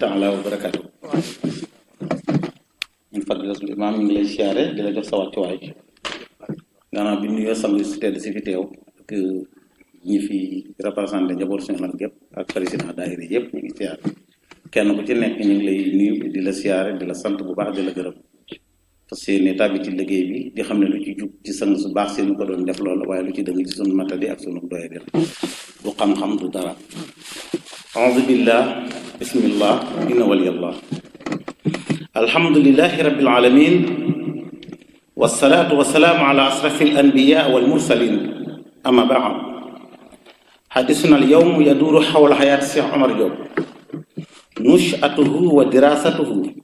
taala wa barakatuh. Ñu fadilatul imam ñu ngi lay siyaare di la jox sa wàccuwaay gannaaw bi nuyoo samedi si tedd si fi teew ak ñi fi représenté njaboot suñu lan gépp ak président daayira yëpp ñu ngi siyaare kenn ku ci nekk ñu ngi lay nuyu di la siyaare di la sant bu baax di la gërëm parce que ne tàbbi ci liggéey bi di xam ne lu ci jub ci sang su baax seenu ko doon def loolu waaye lu ci dëng ci sunu matadi ak sunu doye del du xam-xam du dara a'udhu billah bismillah inna waliyallah alhamdulillahi rabbil alamin wassalatu wassalamu ala asrafil anbiya wal mursalin amma ba'd hadithuna al yawm yaduru hawla hayat Cheikh Omar Diop nush'atuhu wa dirasatuhu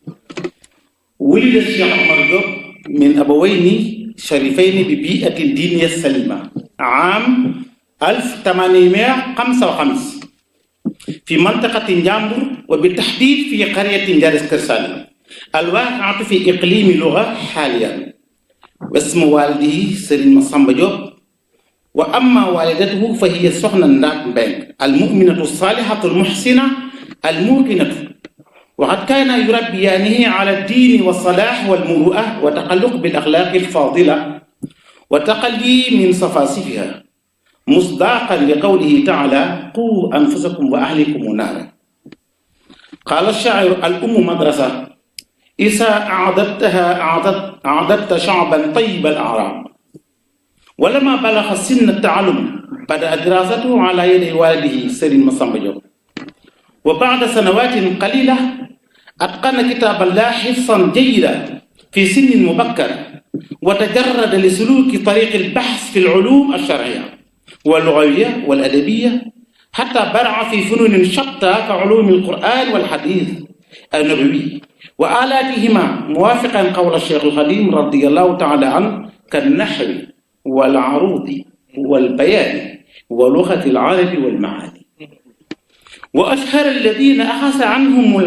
ولد الشيخ عمر جوب من أبوين شريفين ببيئة دينية سليمة عام 1855 في منطقة جامبور وبالتحديد في قرية جارس كرسان الواقعة في إقليم لغة حاليا واسم والده سرين مصامب جوب وأما والدته فهي سخنة ناك بنك المؤمنة الصالحة المحسنة الموقنة وقد كان يربيانه على الدين والصلاح والمروءة وتقلق بالأخلاق الفاضلة وتقلي من صفاصفها مصداقا لقوله تعالى قوا أنفسكم وأهلكم نارا قال الشاعر الأم مدرسة إذا أعددت شعبا طيب الأعراب ولما بلغ سن التعلم بدأ دراسته على يد والده سرين مصامبجو وبعد سنوات قليلة أتقن كتاب الله حفظا جيدا في سن مبكرة وتجرد لسلوك طريق البحث في العلوم الشرعية واللغوية والأدبية حتى برع في فنون شتى كعلوم القرآن والحديث النبوي وآلاتهما موافقا قول الشيخ الخديم رضي الله تعالى عنه كالنحو والعروض والبيان ولغة العرب والمعاني. وأشهر الذين أخذ عنهم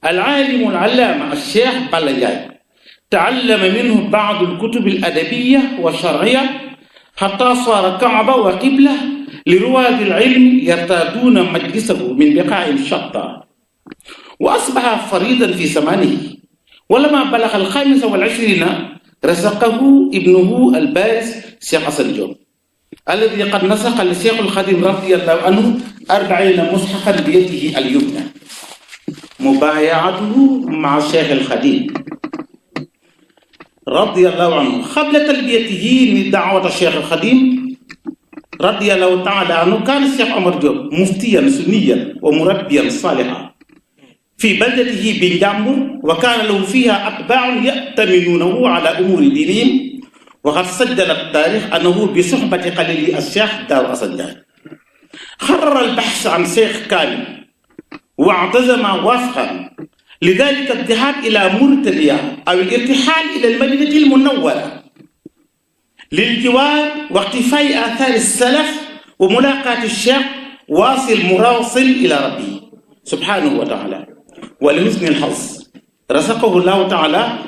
العالم العلامة الشيخ بلجاي تعلم منه بعض الكتب الأدبية والشرعية حتى صار كعبة وقبلة لرواد العلم يرتادون مجلسه من بقاع شتى وأصبح فريدا في زمانه ولما بلغ 25 رزقه ابنه البارز شيخ حسن جوب الذي قد نسق للشيخ الخديم رضي الله عنه 40 مصحفا بيده اليمنى مبايعته مع الشيخ الخديم رضي الله عنه قبل تلبيته لدعوة الشيخ الخديم رضي الله تعالى عنه كان الشيخ عمر جوب مفتيا سنيا ومربيا صالحا في بلدته بن جامبور وكان له فيها أتباع يأتمنونه على أمور دينهم وقد سجل التاريخ أنه بصحبة قليل الشيخ دار أسنجان قرر البحث عن شيخ كامل واعتزم وافقا لذلك الذهاب إلى موريتانيا أو الارتحال إلى المدينة المنورة للجوار واقتفاء آثار السلف وملاقاة الشيخ واصل مراصل إلى ربه سبحانه وتعالى. ولحسن الحظ رزقه الله تعالى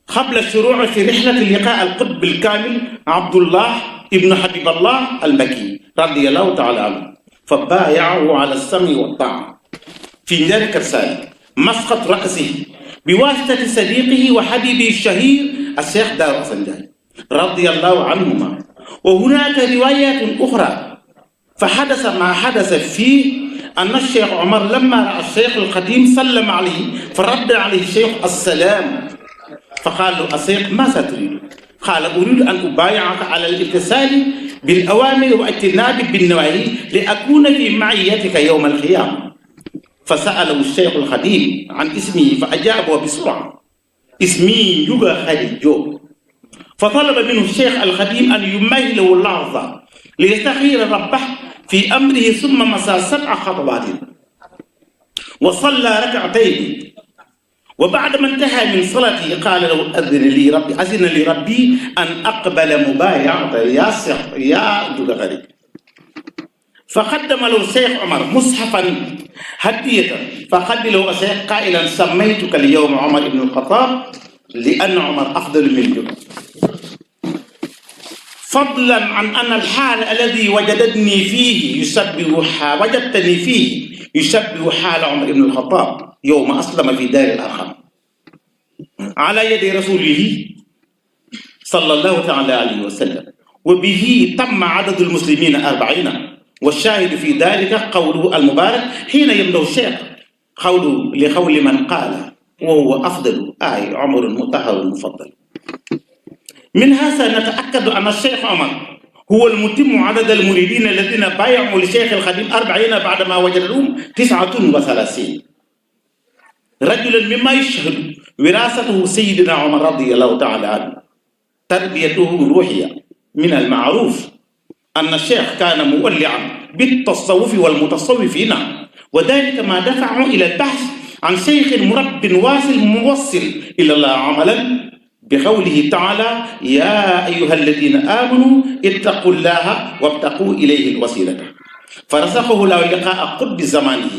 قبل الشروع في رحلة لقاء القطب الكامل عبد الله ابن حبيب الله المكي رضي الله تعالى عنه فبايعه على السمع والطاعة في دار كرسان مسقط رأسه بواسطة صديقه وحبيبه الشهير الشيخ دار أسنجان رضي الله عنهما. وهناك روايات أخرى فحدث ما حدث فيه أن الشيخ عمر لما رأى الشيخ القديم سلم عليه فرد عليه الشيخ السلام فقال له الشيخ ما تريد؟ قال أريد أن أبايعك على الاتصال بالأوامر واجتناب بالنواهي لأكون في معيتك يوم القيامة. فسأله الشيخ القديم عن اسمه فأجابه بسرعة اسمي يوغا خالد جوب. فطلب منه الشيخ القديم أن يمهله اللحظة ليستخير ربه في أمره ثم مسى 7 خطوات وصلى ركعتين وبعد ما انتهى من صلاته قال له أذن لي ربي أن أقبل مبايعة يا جوجا غريب. فقدم له الشيخ عمر مصحفا هدية فقبله الشيخ قائلا سميتك اليوم عمر بن الخطاب لأن عمر أفضل من جوجا فضلا عن أن الحال الذي وجدتني فيه وجدتني فيه يشبه حال عمر بن الخطاب يوم أسلم في دار الأرقم على يد رسوله صلى الله تعالى عليه وسلم، وبه تم عدد المسلمين 40. والشاهد في ذلك قوله المبارك حين يمدح الشيخ لقول من قال وهو أفضل عمر مطهر مفضل. من هذا نتأكد أن الشيخ عمر هو المتم عدد المريدين الذين بايعوا لشيخ الخديم 40 بعدما وجدهم 39 رجلا مما يشهد وراثته سيدنا عمر رضي الله تعالى عنه تربيته روحية. من المعروف أن الشيخ كان مولعا بالتصوف والمتصوفين، وذلك ما دفعه إلى البحث عن شيخ مرب واصل موصل إلى الله عملا بقوله تعالى يا أيها الذين آمنوا اتقوا الله وابتقوا إليه الوسيلة، فرزقه له لقاء قطب زمانه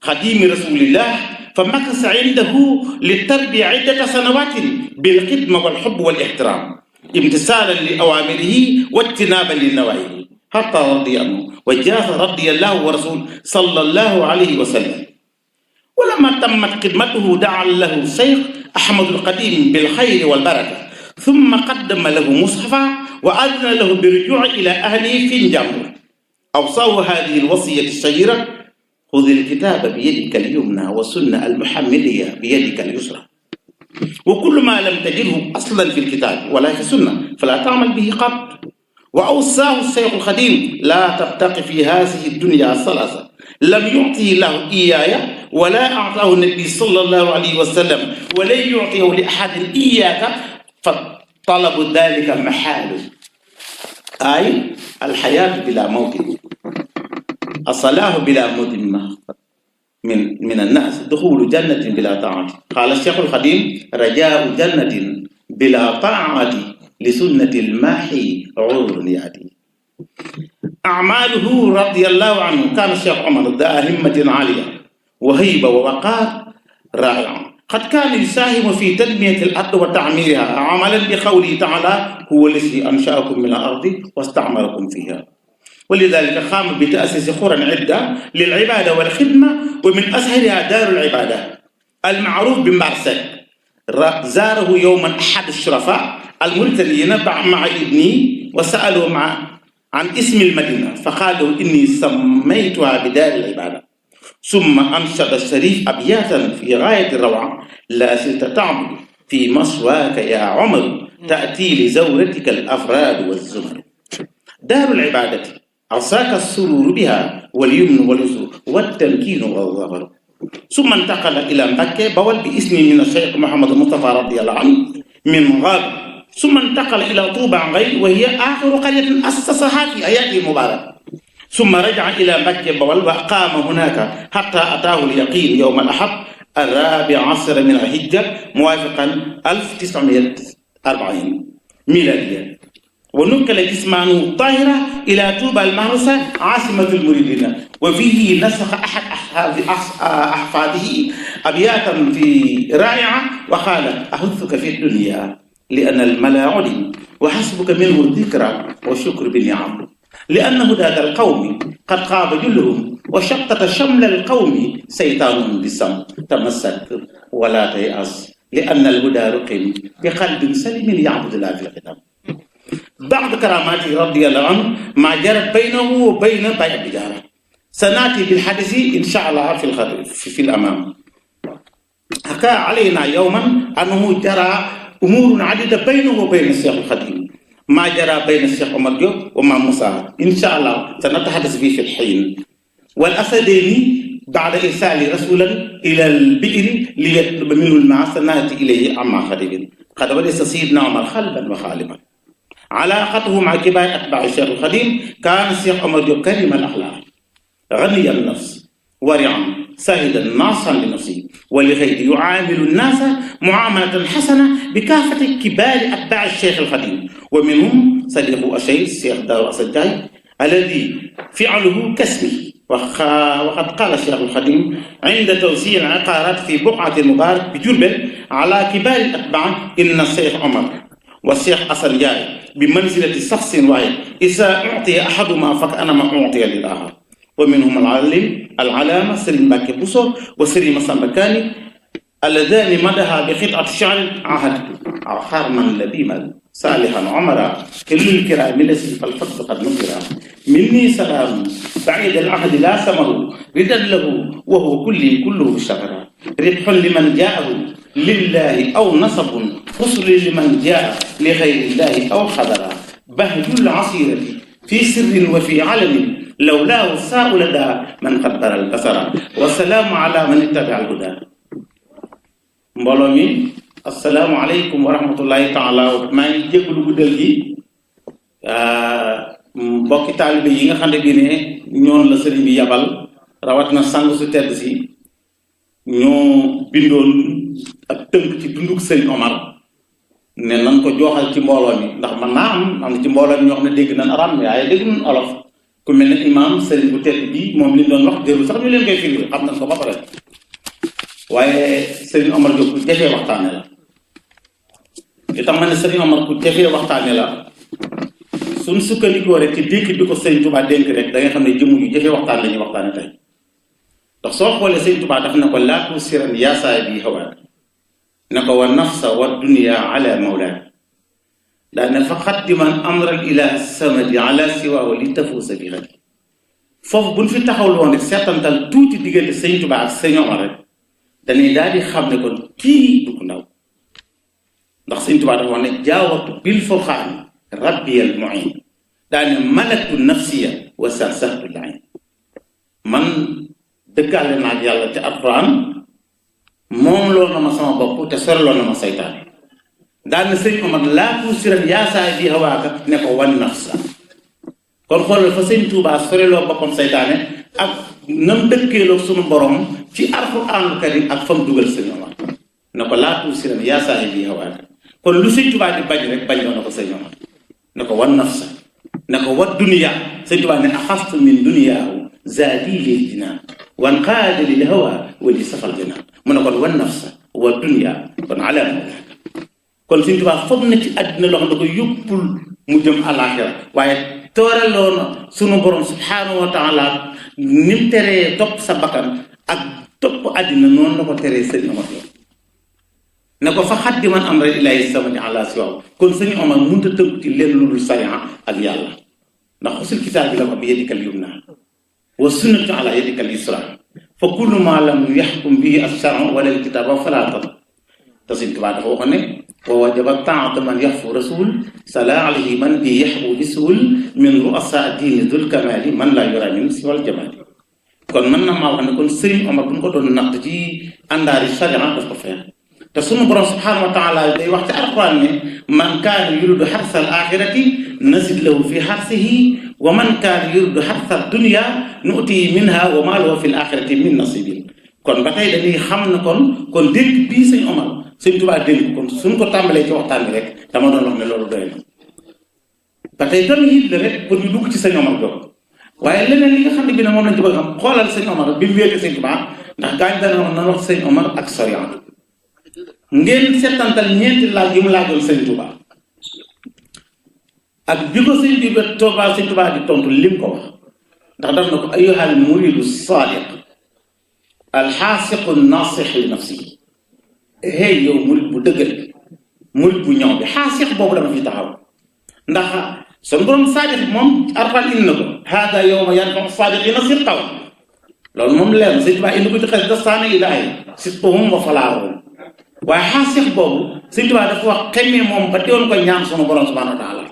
خديم رسول الله، فمكث عنده للتربية عدة سنوات بالخدمة والحب والاحترام امتثالا لأوامره واجتنابا للنواهي حتى رضي عنه وجاز رضي الله ورسوله صلى الله عليه وسلم. ولما تمت خدمته دعا له الشيخ أحمد القديم بالخير والبركة، ثم قدم له مصحفا وأذن له بالرجوع إلى أهله في الجمهور. أوصاه هذه الوصية الشهيرة خذ الكتاب بيدك اليمنى والسنة المحمدية بيدك اليسرى، وكل ما لم تجده أصلا في الكتاب ولا في السنة فلا تعمل به قط. وأوصاه الشيخ الخديم لا تبتغي في هذه الدنيا الثلاثة لم يعطيه الله إياي ولا أعطاه النبي صلى الله عليه وسلم ولن يعطيه لأحد إياك، فطلب ذلك محال، أي الحياة بلا موت، الصلاة بلا موت من الناس، دخول جنة بلا طاعة. قال الشيخ الخديم رجاء جنة بلا طاعة لسنة الماحي عذر يأتي. أعماله رضي الله عنه كان الشيخ عمر ذا همة عالية وهيبة ووقار رائع، قد كان يساهم في تنمية الأرض وتعميرها عملا بقوله تعالى هو الذي أنشأكم من الأرض واستعمركم فيها، ولذلك قام بتأسيس قرى عدة للعبادة والخدمة، ومن أسهلها دار العبادة المعروف بمرسد. زاره يوما أحد الشرفاء المرتدين مع ابنه وسألوا عن اسم المدينة، فقالوا إني سميتها بدار العبادة. ثم أنشد الشريف أبياتا في غاية الروعة لا زلت تعبد في مسواك يا عمر تأتي لزورتك الأفراد والزمر. دار العبادة عصاك السرور بها واليمن واليسر والتمكين والظفر. ثم انتقل إلى مكة بول باسم من الشيخ محمد المصطفى رضي الله عنه من غاب، ثم انتقل إلى طوبى غي وهي آخر قرية أسسها في حياته المباركة، ثم رجع إلى مكة بول وأقام هناك حتى أتاه اليقين يوم الأحد 14 من الحجة موافقا 1940 ميلادية، ونقل جسمانه الطاهرة إلى طوبى المهروسة عاصمة المريدين، وفيه نسخ أحد أحفاده أبياتا في رائعة وقال أحثك في الدنيا لأن الملا علم وحسبك منه الذكرى والشكر بالنعم، لأن هدى القوم قد قاب جلهم وشقت شمل القوم سيطان بالسم، تمسك ولا تيأس لأن الهدى رقم بقلب سلم يعبد الله في القدم. بعض كراماته رضي الله عنه ما جرت بينه وبين بيع التجارة، سنأتي بالحديث إن شاء الله في الأمام. حكى علينا يوما أنه جرى أمور عديدة بينه وبين الشيخ الخديم، ما جرى بين الشيخ عمر جوب وما موسى إن شاء الله سنتحدث فيه في الحين. والأسدين بعد إرسال رسولا إلى البئر ليطلب منه الماء سنأتي إليه عما خديم. قد ولس سيدنا عمر خلبا وخالبا. علاقته مع كبار أتباع الشيخ الخديم كان الشيخ عمر جوب كريم الأخلاق غني النفس ورعا ساهدا ناصحا لنفسه ولغيره، يعامل الناس معاملة حسنة بكافة كبار أتباع الشيخ الخديم، ومنهم صديقه الشيخ دار السجاي الذي فعله كاسمه. وقد قال الشيخ الخديم عند توزيع العقارات في بقعة المبارك بجربل على كبار الأتباع إن الشيخ عمر والشيخ السجاي بمنزلة شخص واحد، إذا أعطي أحدهما فكأنما أعطي للآخر. wa minhum al-alama Serigne Mbacke Bousso wa Serigne Massamba Kani alladhani madaha bi khit'at sha'r ahad kharman labiman salihan umara kullu al-kiram lasi fal fadl qad nukira minni salam ba'id al-ahd la samahu ridan lahu wa huwa kulluhu shakara ribhun liman ja'ahu lillahi aw nasabun khusr liman ja'a li ghayri llahi aw khadara bahjul asirati fi sirrin wa fi alamin lawlaahu saa'u ladaa man qaddara al-basara wa salaamu ala man ittaba'a al-huda. mbooloo mi assalaamu aleykum wa rahmatullahi taala. maa ngi jégalu guddal gi mbokki taalibe yi nga xam ne bii ne ñoon la sëriñ bi yabal rawatina sang su tedd si ñoo bindoon ak tënk ci dunduk sëriñ Omar ne nan ko jooxal ci mbooloo mi ndax man naa am na ci mbooloo mi ñoo xam ne dégg nañ arab waaye dégg nañ olof. ku mel ne imam sëriñ bu tedd bi moom li ñu doon wax jërul sax ñu leen koy firi xam nañ ko ba pare waaye sëriñ Omar Diop ku jafee waxtaane la li tax ma ne sëriñ Omar ku jafee waxtaane la suñ sukkandikoo rek ci dénk bi ko sëriñ Touba dénk rek da nga xam ne jëmm yu jafee waxtaan la ñuy waxtaane tey ndax soo xoolee sëriñ Touba daf na ko laatu siran yaasaay bi xawaat ne ko wa nafsa wa dunya ala mawlaak daane fa xaddiman amral ilah samadi ala siwaahu li tafuusa bi xadi foofu buñ fi taxawul woon rek seetantal tuuti diggante sëñ Tuubaa ak sëñ Omar rek dañuy daal di xam ne kon kii du ko ndaw ndax sëñ Tuubaa dafa wax ne jaawatu bil furqaani rabbiyal muin daane malaktu nafsiya wa sarsahtu lain man dëkkaale naa ak yàlla te alquran moom loo na ma sama bopp te soreloo na ma saytaane daal na sëñ Omar laatu siran yaasaay bi hawaaka ne ko wan nafsa kon xoolal fa sëñ Tuubaa soreloo boppam saytaane ak nam dëkkeeloo sunu borom ci alxuraanul karim ak fam dugal sëñ Omar ne ko laatu siran yaasaay bi hawaaka kon lu sëñ Tuubaa di bañ rek bañ loo na ko sëñ Omar ne ko wan nafsa ne ko wa dunya sëñ Tuubaa ne axastu min dunyaahu zaadi lil jinaan wan qaada lil hawa wa li safal jinaan mu ne kon wan nafsa wa dunya kon ala mawlaaka kon Sëñ Tuubaa foog na ci àddina loo xam ne ko yóbbul mu jëm àllaaxira waaye tooraloo na sunu borom subhaanahu wa taala ni mu teree topp sa bakkan ak topp àddina noonu la ko teree sëñ Omar ne ko fa xaddi man am rek ilaahi samadi ala siwaaw kon sëñ Omar mënut a tënk ci leen lu dul sariya ak yàlla ndax xusul kitaab bi la ko bi yadikal yumna wa sunnatu ala yadikal yusra fa kullu ma lam yaxkum bihi as-shar'u wala al-kitaaba falaa tatab te Sëñ Tuubaa dafa waxoon ne wa wajaba taata man yaxfu rasul sala alayhi man bi yaxbu bisul min ruasa diini dul kamali man laa yura min si wal jamaali kon mën na maa wax ne kon Sëriñ Omar bu ñu ko doon natt ci àndaari sharia daf ko feex te sunu borom subhanahu wa taala day wax ci alquran ne man kaana yuridu xarsa al axirati nazid lahu fi xarsihi wa man kaana yuridu xarsa dunya nu'tihi minha wa ma lahu fi l axirati min nasibin kon ba tey dañuy xam ne kon dégg bii Sëñ Omar Sëñ Tuubaa dégg kon suñ ko tàmbalee ci waxtaan bi rek dama doon wax ne loolu doy na ba tey tam it la rek pour ñu dugg ci Sëñ Omar doon waaye leneen li nga xam ne bi ne moom lañ ci bëgg xam xoolal Sëñ Omar bi mu wéete Sëñ Tuubaa ndax gaañ dana wax nan wax Sëñ Omar ak sariyaatu ngeen settantal ñeenti laaj yi mu laajoon Sëñ Tuubaa ak bi ko Sëñ bi ba Tuubaa Sëñ Tuubaa di tontu lim ko wax ndax daf na ko ayyuhal muridu saadiq alxaasiqu naasix li nafsihi hey yow murid bu dëggal murid bu ñëw bi xaasix boobu dama fi taxaw ndax son borom saadiq moom Alxuraan indi na ko haada yawma yanfa'u saadiqiina sidquhum loolu moom leer na Sëñ Tuubaa indi ko ci xes dastaana ilaahi sidquhum wa falaahuhum waaye xaasix boobu Sëñ Tuubaa dafa wax xemmee moom ba teewoon ko ñaan sunu borom subhaanahu wa taala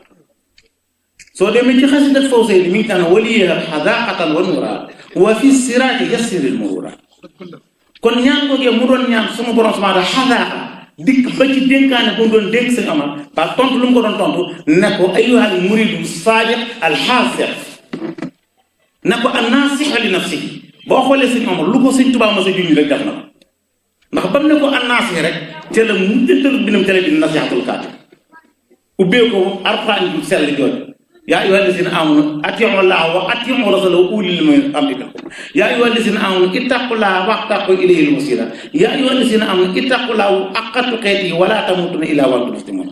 soo demee ci xasida Fawzayni mi ngi tànn waliya xadaaqatan wa nuura wa fi siraati yassiril muruura kon ñaan ko mu doon ñaan sunu borom subhaanahu wa taala xadaaqa dikk ba ci dénkaane bu mu doon dénk Sëñ Omar ba tontu lu mu ko doon tontu ne ko ayyuhal muridu saadiq al xaasix ne ko an naasixa li nafsihi boo xoolee Sëñ Omar lu ko Sëñ Tuubaa ma sa juñ rek def na ko ndax ba mu ne ko an naasix rek te la mu jëntalu binam tele bi nasihatul kaatib ubbee ko Alxuraan ju sell jooju yaa ayyuhal lazina aamanu atii'u llaaha wa atii'u rasuulahu wa ulil amri minkum yaa ayyuhal lazina aamanu ittaqullaaha wabtaghuu ilayhil wasiila yaa ayyuhal lazina aamanu ittaqullaaha haqqa tuqaatihi wa laa tamuutunna illaa wa antum muslimuun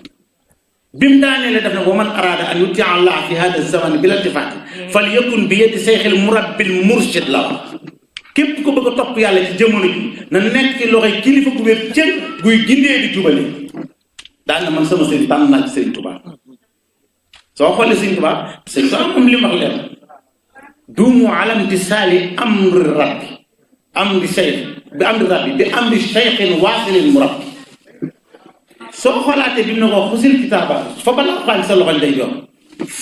bim daanele def na wa man arada an yuti Allah fi hada zaman bil iltifati falyakun bi yadi shaykhil murabbil murshid la képp ko bëgg topp yàlla ci jamono ji na nekk ci loxoy kilifa gu wér cër guy gindee di jubale daan na man sama sëriñ tànn naa ci sëriñ Tuubaa soo xoolee sëriñ Tuubaa moom li wax leen duumu ala imtisaali amri rabbi bi amri shaykhin waasilin murabbi soo xoolaatee bi mu ne ko xusil kitaaba fa ba la xaalis sa loxo day jox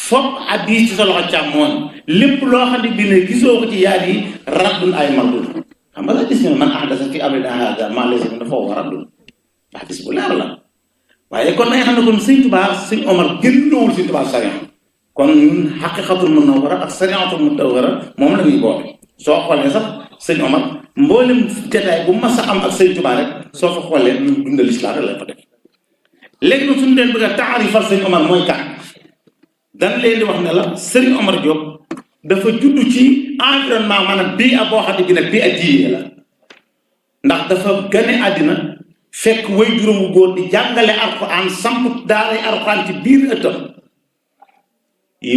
foog hadiis ci sa loxo càmmooñ lépp loo xam ne bi ne gisoo ko ci yaat yi raddun ay mardud xam nga la gis ne man ahdasa fi amrinaa haadaa maa laysa minhu fa huwa raddun hadiis bu leer la waaye kon danga xam ne kon sëñ Tuubaa sëñ Omar génnoowul sëñ Tuubaa sariya kon ñun xaqiiqatul munawwara ak sariyatul mutahhara moom la ñuy boole soo xoolee sax sëñ Omar mboolem jataay bu mas a am ak sëñ Tuubaa rek soo fa xoolee ñu dundal islaam rek la fa def léegi nag suñu leen bëgg a taarifal sëñ Omar mooy kan dan leen di wax ne la sëriñ Omar Diop dafa judd ci environnement maanaam bii a boo xam ne bi ne bii a diine la ndax dafa gane àddina fekk way juróom wu góor di jàngale alxuraan samp daaray alxuraan ci biir ëttam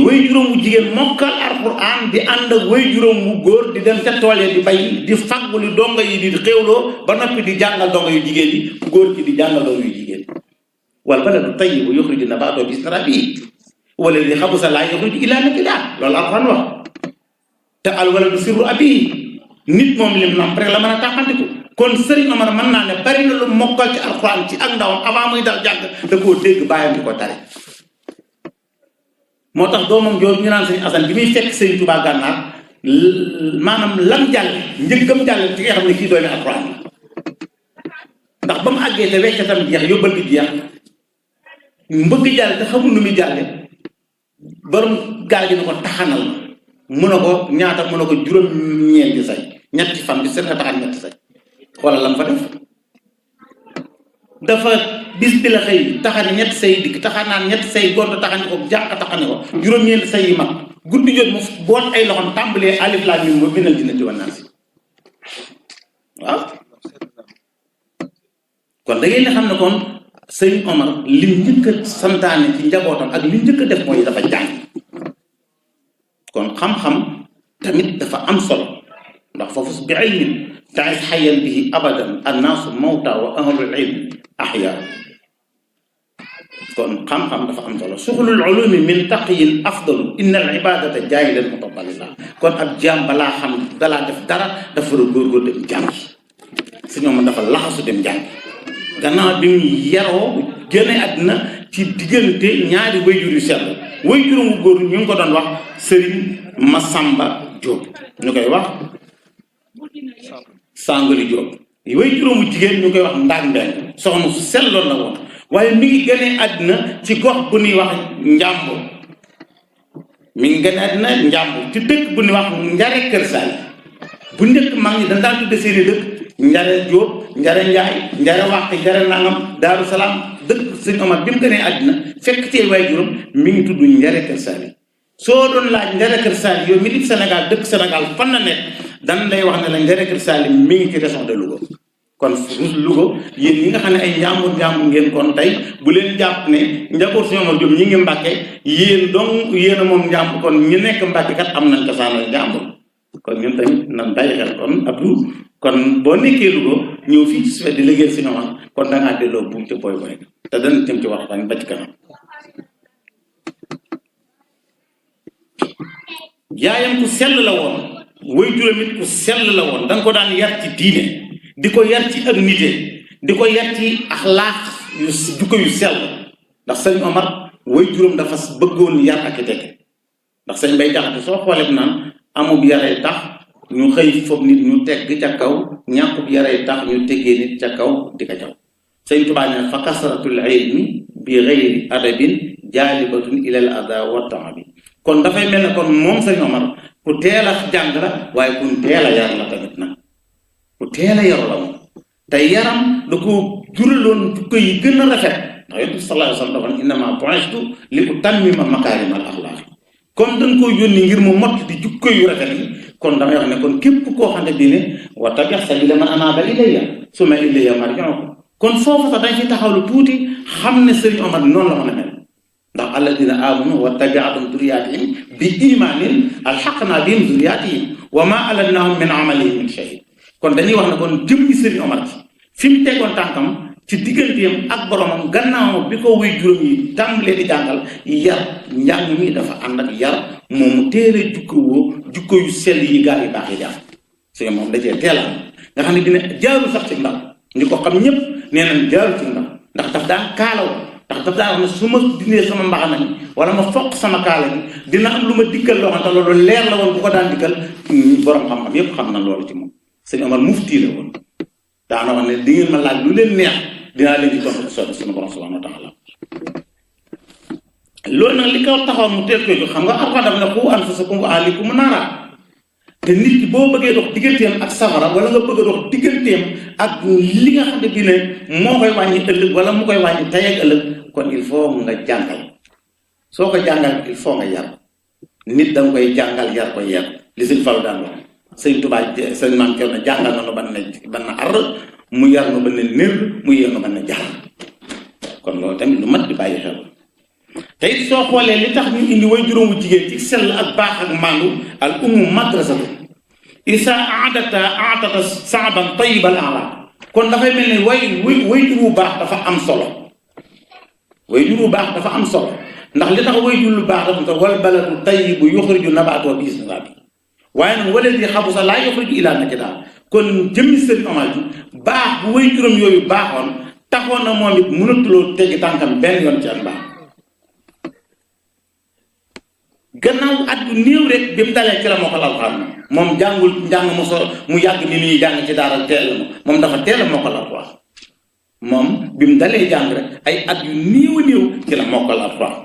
way juróom wu jigéen mokkal alxuraan di ànd ak way juróom wu góor di dem ca tool yi di bay di faggu li donga yi di xéewloo ba noppi di jàngal donga yu jigéen yi góor gi di jàngal donga yu jigéen wal baladu tayyibu yuxriju nabaatahu bi izni rabbihi wallazii xabusa laa yuxriju illaa nakidaa loolu alxuraan wax te al waladu sirru abiihi nit moom lim nam rek la mën a tàqantiku kon Serigne Omar mën naa ne bari na lu mokkal ci alxuraan ci ak ndawam avant muy dal jàng da koo dégg bàyyam di ko tare moo tax doomam jooju ñu naan Serigne Assane bi muy fekk Serigne Touba Gànnaar maanaam lam jàlle njëkkam jàlle ci nga xam ne kii doomi alxuraan la ndax ba mu àggee te weccatam jeex yóbbal bi jeex mbëgg jàlle te xamul nu muy jàlle borom gaal gi ne ko taxanal mu ne ko ñaata mu ne ko juróom-ñeenti say ñetti fan bi seen nga taxan ñetti say wala lam fa def dafa bis bi la xëy taxani ñetti say dikk taxanaan ñetti say gont taxani ko jàq taxani ko juróom-ñeenti say yi mag guddi jot mu boot ay loxoom tàmbalee alif laam miim moo bindal jinnati wan naas waaw kon da ngeen di xam ne kon sëñ Omar lim njëkk a santaane ci njabootam ak lim njëkk a def mooy dafa jàng kon xam-xam tamit dafa am solo ndax foofu bi ilmin ta'ish hayyan bihi abadan annaasu mawta wa ahlul ilmi ahyaa kon xam-xam dafa am solo suxlul ulumi min taqiyin afdalu inna al ibadata jaahilan mutabalila kon ab jaam balaa xam dalaa def dara dafa war a góorgóor dem jàngi sëñ Omar dafa laxasu dem jàngi gannaaw bi mu yaroo génne àddina ci diggante ñaari wayjur yu sell wayjuram wu góor ñu ngi ko doon wax Serigne Massamba Diop ñu koy wax Sangali Diop wayjuram wu jigéen ñu koy wax Ndaag Mbeng soxna su selloon na woon waaye mi ngi génne àddina ci gox bu ñuy wax Njàmbur mi ngi génne àddina Njàmbur ci dëkk bu ñuy wax Njare Kër Saali bu njëkk mag ñi dañ daan tudde seeni dëkk Njare Diop Njare Njaay Njare Waxti Njare Nangam Daaru Salaam dëkk sëñ Omar bi mu gënee àddina fekk ci waay juróom mi ngi tudd Njare Kër Saali soo doon laaj Njare Kër Saali yow mi di Sénégal dëkk Sénégal fan la nekk dan lay wax ne la Njare Kër Saali mi ngi ci région de Louga kon Louga yéen ñi nga xam ne ay njàmbur ngeen kon tey bu leen jàpp ne njaboot sëñ Omar Diop ñi ngi Mbàkke yéen dong yéen a moom njàmbur kon ñu nekk Mbàkke kat am nañ cosaanal njàmbur kon ñun tamit nan bàyyi xel kon Abdou kon boo nekkee Louga ñëw fii ci su di liggéey sëñ Omar kon da ngaa delloo buum ca booy booy te dana jëm ci waxtaan ba ci kanam yaayam ku sell la woon way juróom it ku sell la woon da nga ko daan yar ci diine di ko yar ci ak nite di ko yar ci axlaax yu jukko yu sell ndax sëñ Omar way juróom dafa bëggoon yar ak i tege ndax sëñ Bay Jaxate soo xoolee bu naan amub yaree tax ñu xëy foog nit ñu tegg ca kaw ñàkkub yaree tax ñu teggee nit ca kaw di ko jaw sëñ Tuubaa ne fa kasratul ilmi bi ghayri adabin jaalibatun ilal ada wa taabi kon dafay mel ne kon moom sëñ Omar ku teel a jàng la waaye ku teel a yar la tamit nag ku teel a yaru la moom te yaram da ko juraloon jukko yi gën a rafet ndax yonent bi sallallahu alayhi wa sallam dafa ne innamaa bu'istu li utammima makaarimal axlaaq comme dañ koo yónni ngir mu mott di jukko yu rafet yi kon damay wax ne kon képp koo xam ne bii ne wattabi' sabiila man anaaba ilayya summa ilayya marji'ukum kon foofu sax dañ fi taxaw lu tuuti xam ne Serigne Omar noonu la mën a mel ndax alladina amanu wa tabi'atum duriyatihim bi imanin alhaqna bihim duriyatihim wa ma alatnahum min amalihim min shay kon dañuy wax ne kon jëmmi Serigne Omar ci fi mu tegoon tànkam ci digganteem ak boromam gannaaw bi ko wuy juróom yi tàmbalee di jàngal yar njàng mi dafa ànd ak yar moomu téere jukko yu sell yi gaa yi baax yi jaar si moom da cee teela nga xam ne dina jaarul sax ci ndaw ñi ko xam ñëpp nee nañ jaarul ci ndaw ndax daf daan kaalaw ndax daf daan wax ne su ma dindee sama mbaxana mi wala ma foq sama kaala gi dina am lu ma dikkal loo xam te loolu leer la woon bu ko daan dikkal borom xam-xam yépp xam na loolu ci moom sëñ Omar mufti la woon daana wax ne di ngeen ma laaj lu leen neex dinaa leen ci tontu soobee suñu borom subhanahu wa taala loolu nag li ko taxoon mu teel ko xam nga Alxuraan dafa ne qu anfusakum wa ahliikum naara te nit ki boo bëggee dox digganteem ak safara wala nga bëgg a dox digganteem ak li nga xam ne bii ne moo koy wàññi ëllëg wala mu koy wàññi tey ak ëllëg kon il faut nga jàngal soo ko jàngal il faut nga yar nit da nga koy jàngal yar ko yeeku li sëñ Fallu daan wax sëñ Tuubaa sëñ Maam Cerno jàngal na nu ban na ar mu yar nu ban na nér mu yéer nu ban na jar kon loolu tamit lu mat di bàyyi xel te it soo xoolee li tax ñu indi way juróomu jigéen ci sell ak baax ak maandu al ummu madrasatu isa aatata saaban tayyibal ala kon dafay mel ni way jur wu baax dafa am solo way jur wu baax dafa am solo ndax li tax way jur lu baax dafa am solo wal baladu tayyibu yuxriju nabaatoo bi izni rabbi waaye nag wala di xabusa laa yuxriju ilaa nakida kon jëmmi Serigne Omar ji baax bu way juróom yooyu baaxoon taxoon na moom it mënatuloo teggi tànkam benn yoon ci ak baax gannaaw at bu néew rek bi mu dalee ci la mokkal alxuraan moom jàngul njàng mu yàgg ni ñuy jàng ci daara teel la moom dafa teel a mokkal alxuraan moom bi mu dalee jàng rek ay at yu néew a néew ci la mokkal alxuraan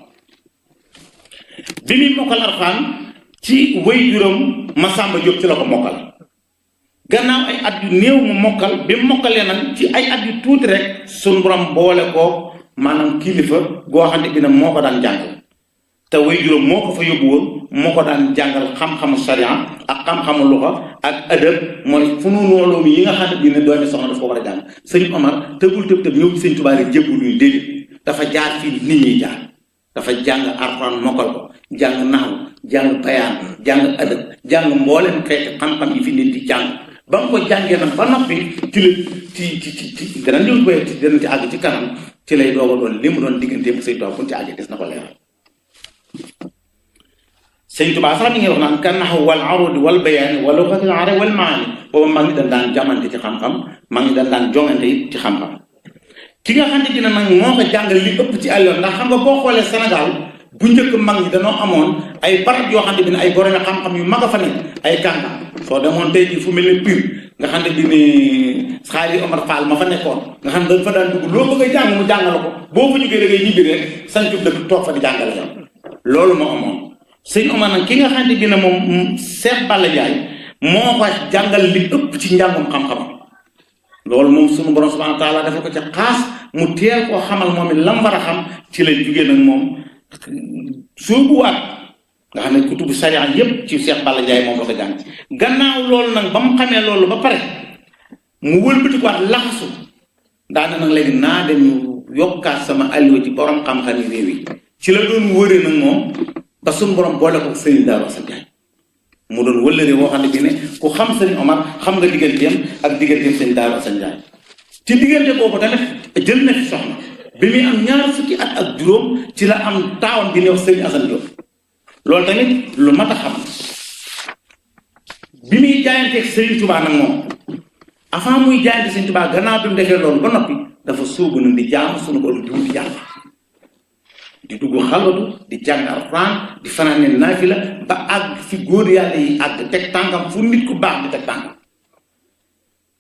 bi muy mokkal alxuraan ci way juróom Masamba Diop ci la ko mokkal gannaaw ay at yu néew mu mokkal bi mu mokkalee nag ci ay at yu tuuti rek suñu borom boole ko maanaam kilifa goo xam ne bi ne moo ko daan jàngal te way juróom moo ko fa yóbbu woon moo ko daan jàngal xam-xamu sariya ak xam-xamu luxa ak adab mooy fu nu nooloomi yi nga xam ne bii ne doomi soxna dafa ko war a jàng sëñ Omar tëbul tëb ñëw ci sëñ Tuubaa rek jébbu luy dégg dafa jaar fii nit ñi jaar dafa jàng alxuraan mokkal ko jàng naxwu jàng bayaan jàng adab jàng mbooleem xeeti xam-xam yi fi nit di jàng ba mu ko jàngee nag ba noppi ci la ci dana ñëw koy dana ci àgg ci kanam ci lay doog a doon li mu doon digganteem sëñ Tuubaa buñ ci àggee des na ko leeral sëñ Tuubaa sax mi ngi wax naan kan naxu wal arudi wal bayaani wal luxatil arab wal maani booba mag ñi dañ daan jamante ci xam-xam mag ñi dañ daan jongante it ci xam-xam ki nga xam ne dina nag moo ko jàngal li ëpp ci àlloon ndax xam nga boo xoolee Sénégal bu njëkk mag ñi dañoo amoon ay barab yoo xam ne bi ne ay boromi xam-xam yu mag a fa nekk ay kàngam soo demoon tey jii fu mel ne Pire nga xam ne bi ne Xaali Omar Fall ma fa nekkoon nga xam ne dañ fa daan dugg loo bëgg a jàng mu jàngale ko boo fa jógee da ngay ñibbi rek sañcub dëkk toog fa di jàngale yow loolu moo amoon sëñ Omar nag ki nga xam ne bi ne moom Cheikh Balla Ndiaye moo ko jàngal li ëpp ci njàngum xam-xamam loolu moom sunu borom subhanahu wa taala dafa ko ca xaas mu teel koo xamal moom it lam war a xam ci lay jugee nag moom soobuwaat nga xam ne kutubu sariya yépp ci Cheikh Balla Ndiaye moom la ko jàng gannaaw loolu nag ba mu xamee loolu ba pare mu wëlbatikuwaat laxasu daane nag léegi naa dem yokkaat sama alliwa ci borom xam-xam yi réew yi ci la doon wëree nag moom ba suñu borom boole ko Sëriñ Daaru Asan Njaay mu doon wëllëre woo xam ne bi ne ku xam Sëriñ Omar xam nga digganteem ak digganteem Sëriñ Daaru Asan Njaay ci diggante boobu tamit jël na fi soxna bi muy am ñaar fukki at ak juróom ci la am taawam bi ne wax Sëriñ Asan Diop loolu tamit lu mat a xam bi muy jaayanteeg Sëriñ Tuubaa nag moom avant muy jaayante Sëriñ Tuubaa gannaaw bi mu defee loolu ba noppi dafa sóobu nag di jaamu suñu borom di wuti yàlla di dugg xalwatu di jàng alxuraan di fanaane naafila ba àgg fi góor yàlla yi àgg teg tànkam fu nit ku baax di teg tànkam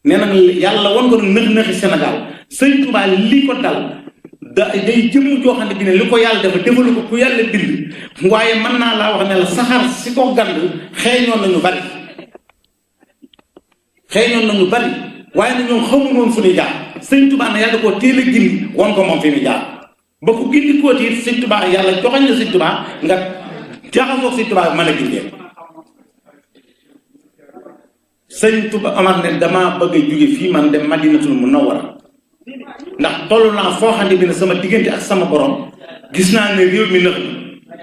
nee na yàlla wan ko nëx-nëxi Sénégal Sëriñ Tuubaa li ko dal day jëmm joo xam ne bi ne li ko yàlla dafa defalu ko ku yàlla bind waaye mën naa laa wax ne la saxaar si ko gand xeeñoon nañu bari waaye na ñoom xamu noonu fu ñuy jaar Sëriñ Tuubaa na yàlla koo teel a gindi wan ko moom fi muy jaar ba ku gindi kóoti it Sëriñ Tuubaa yàlla joxañ la Sëriñ Tuubaa nga jaxasoog Sëriñ Tuubaa mën a gindee Sëriñ Tuubaa Omar ne damaa bëgg a jóge fii man dem Madinatul Munawwara ndax toll naa foo xam ne bi ne sama diggante ak sama borom gis naa ne réew mi nëx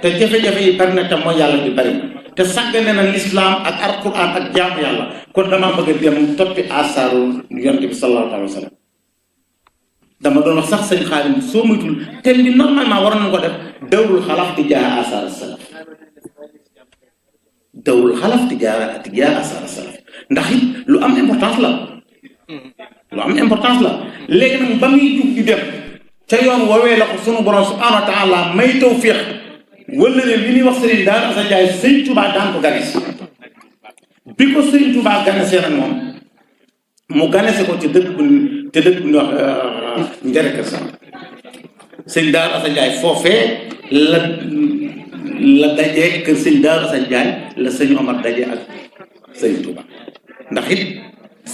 te jafe-jafe yi bari na te mooy yàlla bi bari te sàggane na lislaam ak alquran ak jaamu yàlla kon damaa bëgg a dem toppi asaaru yonent bi sallallahu alayhi wa sallam dama doon wax sax sëñ Xaadim soo muytul te ni normalement waroon nañu ko def dawrul xalaf ti jaa asaar salaf dawrul xalaf ti jaa asaar salaf ndax it lu am importance la léegi nag ba muy jug di dem ca yoon woowee la ko sunu borom subhanahu wa taala may tawfiq wala ne li ñuy wax Serigne Darou Assane Ndiaye sëñ Touba daan ko ganes bi ko Serigne Touba ganesee nag moom mu ganese ko ci dëkk bu ñuy wax Njare Kër Sall sëñ Darou Assane Ndiaye foofee la dajee kër sëñ Darou Assane Ndiaye la sëñ Omar dajee ak sëñ Touba ndax it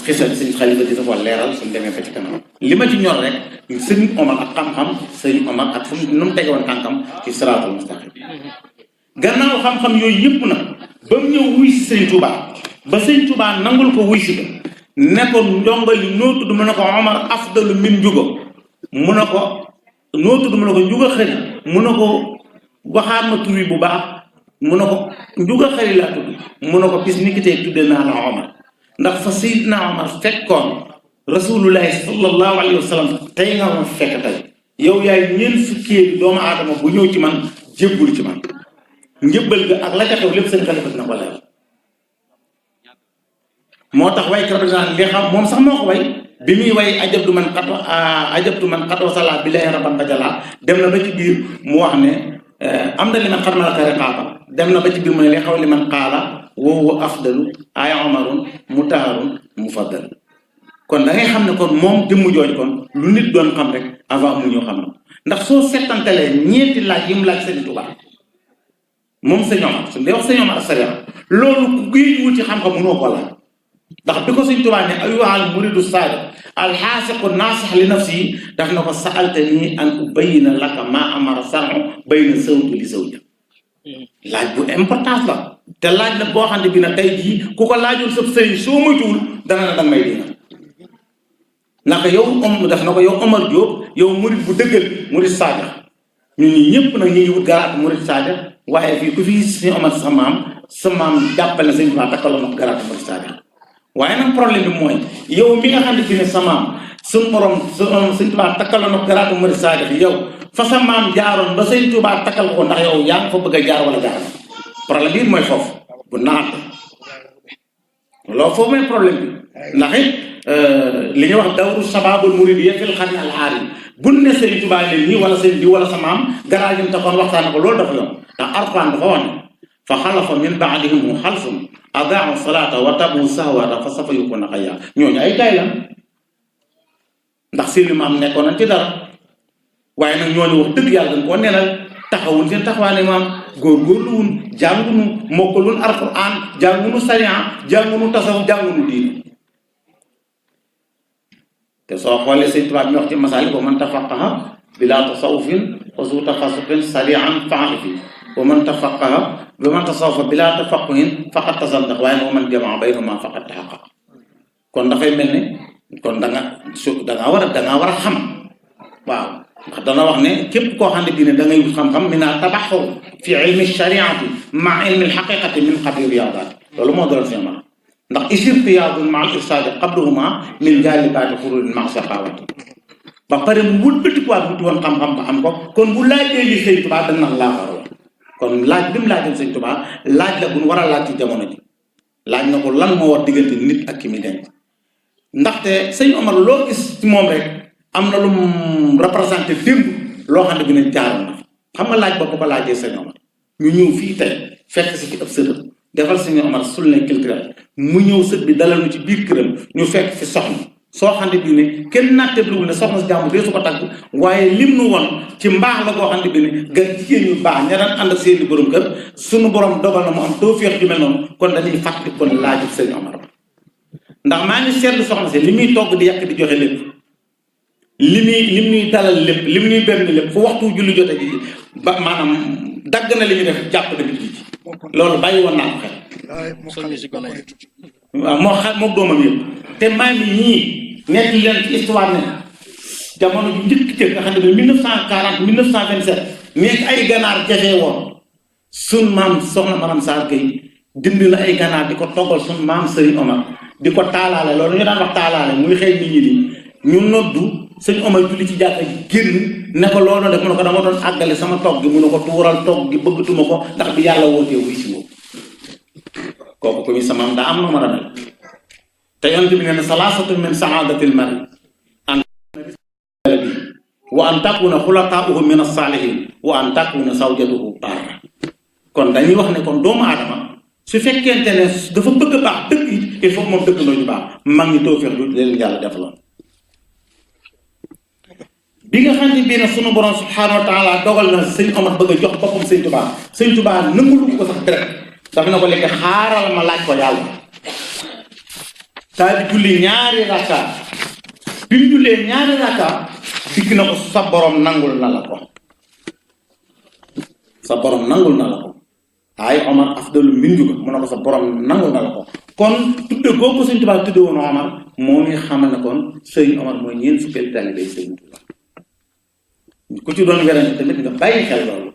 xisal sëñ Xalifa di dafa leeral suñu demee fa ci kanam li ma ci ñor rek sëñ Omar ak xam-xam sëñ Omar ak fu nu mu tege woon tànkam ci siraatul mustaqim gannaaw xam-xam yooyu yëpp nag ba mu ñëw wuy si sëñ Touba ba sëñ Touba nangul ko wuy si ko ne ko ndongo li noo tudd mu ne ko Omar afdalu min njugo mu ne ko noo tudd mu ne ko njuga xëri mu ne ko waxaat ma tur wi bu baax mu ne ko njuga xëri laa tudd mu ne ko bis ni ki tey tudde naa la Omar ndax fa Seydina Omar fekkoon rasulullahi sallallahu alayhi wa sallam tey nga ma fekk tey yow yaay ñeent fukkeeli doomu aadama bu ñëw ci man jébbul ci man njëbbal ga ak la ca xew lépp seen Xalifa dina ko leer moo tax way karabisaan li xam moom sax moo ko way bi muy way ajabtu man xatwa sala bi lay rabban bajala dem na ba ci biir mu wax ne am na li man xatma la kare xaaba dem na ba ci biir mu ne li xaw li man xaala woowu afdalu ay omarun mutaharun mufaddal kon da ngay xam ne kon moom jëmm jooju kon lu nit doon xam rek avant mu ñëw xam na ndax soo settantelee ñeenti laaj yi mu laaj Sëñ Tuubaa moom Sëñ Omar su dee wax Sëñ Omar asariya loolu ku géej wuti xam-xam mënoo ko laaj ndax bi ko Sëñ Tuubaa ne ayyuhal muridu saadiq alxaasiqu naasix li nafsi daf na ko sa'altanii an ubayyina laka maa amara sar'u bayna zawji li zawja laaj bu importance la te laaj la boo xam ne bi na tey jii ku ko laajul sab sëriñ soo moytuwul dana na danga may dina ndax yow daf na ko yow Omar Diop yow murid bu dëggal murid saadiq ñun ñi ñëpp nag ñu ngi wut garaat murid saadiq waaye fii ku fi Sëñ Omar sa maam jàppale na Sëñ Tuubaa takkaloon na ko garaat murid saadiq waaye nag problème bi mooy yow mi nga xam ne fi ne sa maam suñu borom Sëñ Tuubaa takkaloon na ko garaat murid saadiq yow fa sa maam jaaroon ba Sëñ Tuubaa takkal ko ndax yow yaa ngi fa bëgg a jaar wala jaar problème bi mooy foofu bu naat loolu foofu mooy problème bi ndax it li ñuy wax dawru sababul muridiyya fil qarni al aarim bu ne Sëñ Tuubaa leen nii wala seen di wala sa maam garaat yi mu taxoon waxtaan ko loolu dafa yomb ndax Alxuraan dafa wax ne fa xalafa min ba'dihim xalfun adaa'u salaata wa tabu sahwaata fa sawfa yakunu xayya ñooñu ay tay la ndax seeni maam nekkoon nañ ci dara waaye nag ñooñu wax dëgg yàlla dañ koo nenal taxawuñ seen taxawaane maam góorgóorlu wun jàngunu mokkalun alquran jàngunu sariya jàngunu tasawuf jàngunu diine te soo xoolee Sëñ Tuubaa mi wax ci masaali ko man tafaqaha bila tasawufin wa zu taxasuqin sarian fa'ifi wa man tafaqaha wa man tasawufa bila tafaquhin faqat tasaddax waaye wa man jamaa baynahuma faqat taxaqaq kon dafay mel ne kon da nga war a xam waaw ndax dana wax ne képp koo xam ne bii ne da ngay xam-xam mi naa tabaxur fi ilmi shariati ma ilmi alxaqiqati min qabli riyaadaat loolu moo doon seen ma ndax isirtiyaadun ma al irsaadi qabluhuma min jaalibaati xurudin ma saqaawati ba pare mu wëlbatikuwaat wuti woon xam-xam ba am ko kon bu laajee li Sëñ Tuubaa dañ naan laa war a kon laaj bi mu laajal Sëñ Tuubaa laaj la bu ñu war a laaj ci jamono ji laaj na ko lan moo war diggante nit ak ki mi denc ndaxte Sëñ Omar loo gis ci moom rek am na lu mu représenté démb loo xam ne bi ne jaaroon na xam nga laaj boobu ko laajee Sëñ Omar ñu ñëw fii tey fekk si fi ab sëtam defal Sëñ Omar sul ne kilkirel mu ñëw sët bi dalal ñu ci biir këram ñu fekk fi soxna soo xam ne bii ne kenn nattabluwul ne soxna si jàmm dee su ko tagg waaye lim nu woon ci mbaax la koo xam ne bii ne ga jigéen ñu baax ña daan ànd ak seeni borom kër suñu borom dogal na mu am tawfeex ju mel noonu kon dañuy fàttali kon laaju Sëñ Omar ndax maa ngi seetlu soxna si li muy togg di yàq di joxe lépp li muy dalal lépp li muy benn lépp fu waxtu julli jote ji ba maanaam dagg na li ñu def jàpp na nit ji loolu bàyyi woon naa ko xel waaw moo doomam yëpp te maa ngi ñii nekk leen ci histoire ne jamono ju njëkk nga xam ne 1940 1927 nekk ay ganaar jafe woon sun maam soxna Maram Sarr Gueye dindi na ay ganaar di ko toggal sun maam Serigne Omar di ko taalaale loolu ñu daan wax taalaale muy xëy nit ñi di ñu noddu sëñ Omar julli ci jàkka ji génn ne ko loolu def mu ne ko dama doon àggale sama togg gi mu ne ko tuural togg gi bëggatuma ko ndax bi yàlla wootee wuy si woo kooku ko mi sa maam daa am na mën a mel te yonent bi nee na salaasatu min saadatil mari an wa an takuna xulataauhu min as-saalihin wa an takuna zawjatuhu barra kon dañuy wax ne kon doomu aadama su fekkente ne dafa bëgg a baax dëkk yi il faut moom dëkk ñu baax mag ñi tawfeex lu leen yàlla def la bi nga xam ne bii nag sunu borom subhaanahu wa taala dogal na sëñ Omar bëgg a jox boppam sëñ Tuubaa nangu ko sax direct dafa na ko léegi xaaral ma laaj ko yàlla daal di julli ñaari rakka bi mu jullee ñaari rakka dikk na ko sa borom nangul na la ko sa borom nangul na la ko ay Omar afdalu min juga mu ne ko sa borom nangul na la ko kon tudde googu sëñ Tuubaa tudde woon Omar moo ngi xamal ne kon sëñ Omar mooy ñeent fukki taalibe sëñ Tuubaa ku ci doon werante tamit nga bàyyi xel loolu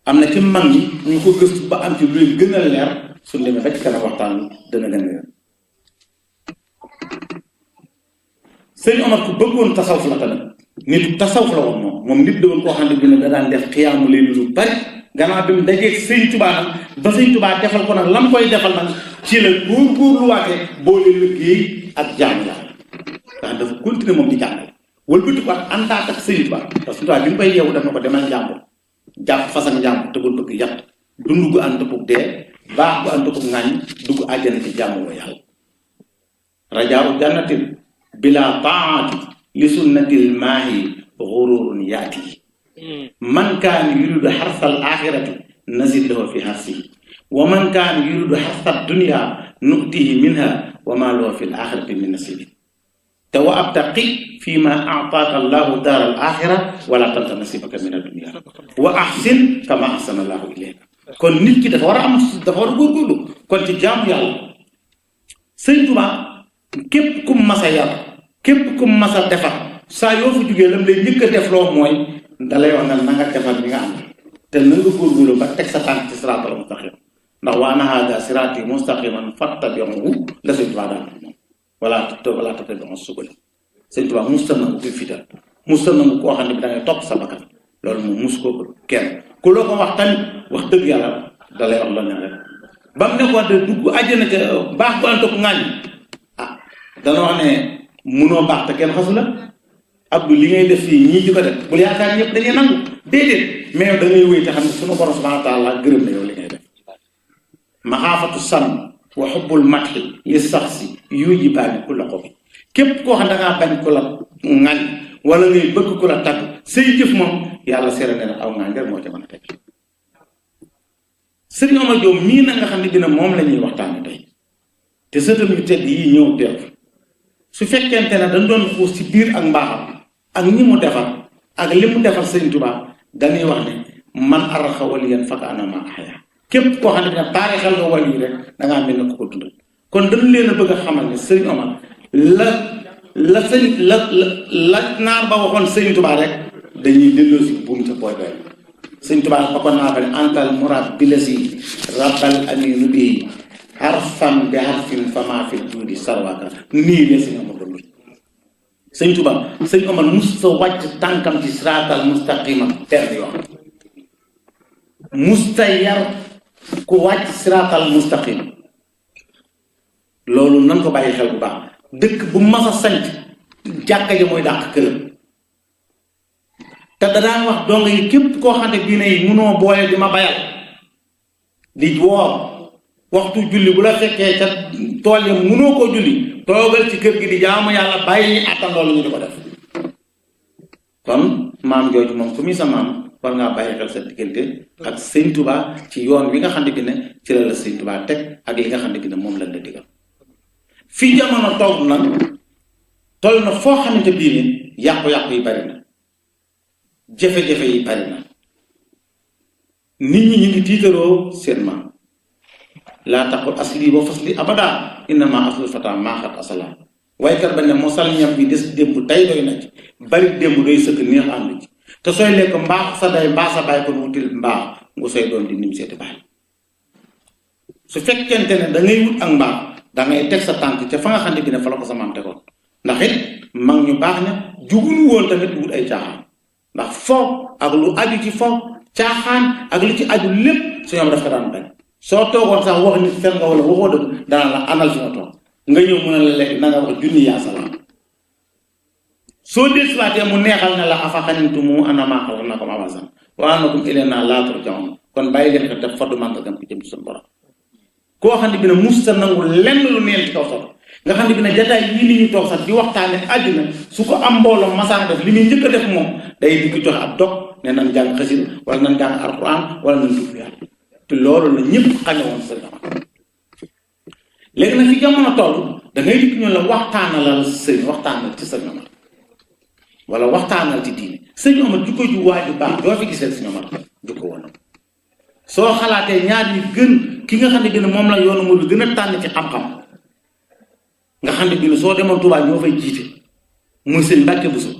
am na ci mag ñi ñu ko gëstu ba am ci luy gën a leer suñ demee ba ci kanam waxtaan dana gën a leer sëñ Omar ku bëggoon tasawuf la tamit nit tasawuf la woon moom nit da woon koo xam ne bi ne da daan def xiyaamu leen lu bari gannaaw bi mu dajeeg sëñ Tuubaa nag ba sëñ Tuubaa defal ko nag lam koy defal nag ci la góorgóorluwaatee boole liggéey ak jaamu yàlla ndax dafa continuer moom di jàngale wëlbati ko ak àndaat ak sëñ Tuubaa parce que Tuubaa bi mu koy yeewu def na ko demal njàmbur jàpp fas ak njàmbur te bul bëgg yàq dund gu ànd ak dee baax gu ànd ak ŋàññ dugg àjjana ci jaamu woo yàlla rajaaru jannatin bila taati li sunnatil maahi xururun yaati man kaan yuridu xarsal axirati nazid lahu fi xarsihi wa man kaan yuridu xarsal dunia nutihi minha wa ma lahu fi l axirati min nasibi te wa abtaqi fi ma aataaka allahu daar al axira wala tansa nasibaka min addunia wa ahsin kama ahsana allahu ilayka kon nit ki dafa war a góorgóorlu kon ci jaamu yàlla sëñ Tuubaa képp kum masa yar képp kum masa defar saa yoo fa jugee lam lay njëkk a def loo mooy dalay wax na nga defar bi nga am te na nga góorgóorlu ba teg sa tànk ci siraatal mustaqim ndax wa anna haada siraati mustaqiman fattabi'uhu la sëñ Tuubaa daan moom wala tattabi'u subula sëñ Tuubaa musta nangu fi fital musta nangu koo xam ne bi da ngay topp sa bakkan loolu moom mus ko kenn ku loo ko wax tamit wax dëgg yàlla dalay wax la ne rek ba mu nekkoon de dugg àjjana ca baax bu ànd ak ŋaañ dana wax ne munoo baax te kenn xasu la Abdou li ngay def fii ñii di ko def bul yaakaar ñëpp dañuy nangu déedéet mais da ngay wéy te xam ne sunu borom subhanahu wa taala gërëm na yow li ngay def maxaafatu sànn wa xubbul matxi li sax si yuji baani ku la ko bi képp koo xam da ngaa bañ ku la ŋañ wala ngay bëgg ku la tagg say jëf moom yàlla seere ne aw ŋaañ rek moo ca mën a teg Sëriñ Omar Diop mii na nga xam ne dina moom la ñuy waxtaane tey te sëtam yu tedd yii ñëw teew su fekkente ne dañ doon xuus ci biir ak mbaaxam ak ñi mu defar ak li mu defar Sëriñ Tuubaa dañuy wax ne man araxa waliyan faka ana ma axya képp koo xam ne dina taarixal nga wàll yi rek da ngaa mel ne ku ko dundal kon dañu leen a bëgg a xamal ne Sëriñ Omar la naar ba waxoon Sëriñ Tuubaa rek dañuy delloo si buum ca booy bay Sëriñ Tuubaa ba ko naa fa ne antal murad bi la si rabbal aminu bi harfan bi harfin fama fi juudi sarwaka nii la Sëriñ Omar doon Sëriñ Tuubaa Sëriñ Omar mus sa wàcc tànkam ci siraatal mustaqima benn yoon musta yar ku wàcc siraatal mustaqim loolu nan ko bàyyi xel bu baax dëkk bu mas a sanc jàkka ja mooy dàq këram te danaa wax donga yi képp koo xam ne diine yi munoo boole di ma bayal di woor waxtu julli bu la fekkee ca tool ya munoo koo julli toogal ci kër gi di jaamu yàlla bàyyi ñu àttan loolu ñu di ko def kon maam jooju moom ku muy sa maam war ngaa bàyyi xel sa diggante ak Sëñ Tuubaa ci yoon wi nga xam ne bi ne ci la Sëñ Tuubaa teg ak li nga xam ne bi ne moom lañ la digal fii jamono toog nag toll na foo xamante bii ni yàqu-yàqu yi bari na jafe-jafe yi bari na nit ñi ñu ngi tiitaroo seen maam laa taxul asli ba fasli abada innama aslul fata maaxat asala waykat ba ne mosal ñam bi des démb tey doy na ci bari démb doy sëkk neex ànd ci te sooy lekk mbaax sa day mbaa sa bàyyi ko wutil mbaax nga sooy doon di nim seeti bàyyi su fekkente ne da ngay wut ak mbaax da ngay teg sa tànk ca fa nga xam ne bi ne fa la ko sa maam tegoon ndax it mag ñu baax ña juguñu woon tamit wut ay caaxaan ndax fo ak lu aju ci fo caaxaan ak lu ci aju lépp su ñoom daf ko daan bañ soo toogoon sax wax nit fen nga wala waxoo dëgg dana la anal fi nga toog nga ñëw mën a la lekk na nga wax junni yaa salaam soo dellusiwaatee mu neexal ne la afa xanintumu annamaa xalaqnaakum abasan wa annakum ilaynaa laa turja'uun kon bàyyi leen ko def faddu màndargam ko jëm ci suñu borom koo xam ne bi ne musta nangu lenn lu neen ci kaw sax nga xam ne bi ne jataay yii li ñu toog sax di waxtaane àddina su ko am mbooloo masaan def li muy njëkk a def moom day di ko joxe ab dog ne nan jàng xasida wala nan jàng alquran wala nan tudd yàlla te loolu la ñëpp xañe woon sëñ Omar léegi nag fi jamono toll da ngay dikk ñu la waxtaanalal sëñ waxtaanal ci sëñ Omar wala waxtaanal ci diine sëñ Omar jukko ju waaju baax doo fi gisee sëñ Omar jukko woon soo xalaatee ñaar ñi gën ki nga xam ne bi ne moom la yoonu mu bi gën a tànn ci xam-xam nga xam ne bi ne soo demoon Tuubaa ñoo fay jiite muy sëñ Mbàkke Buso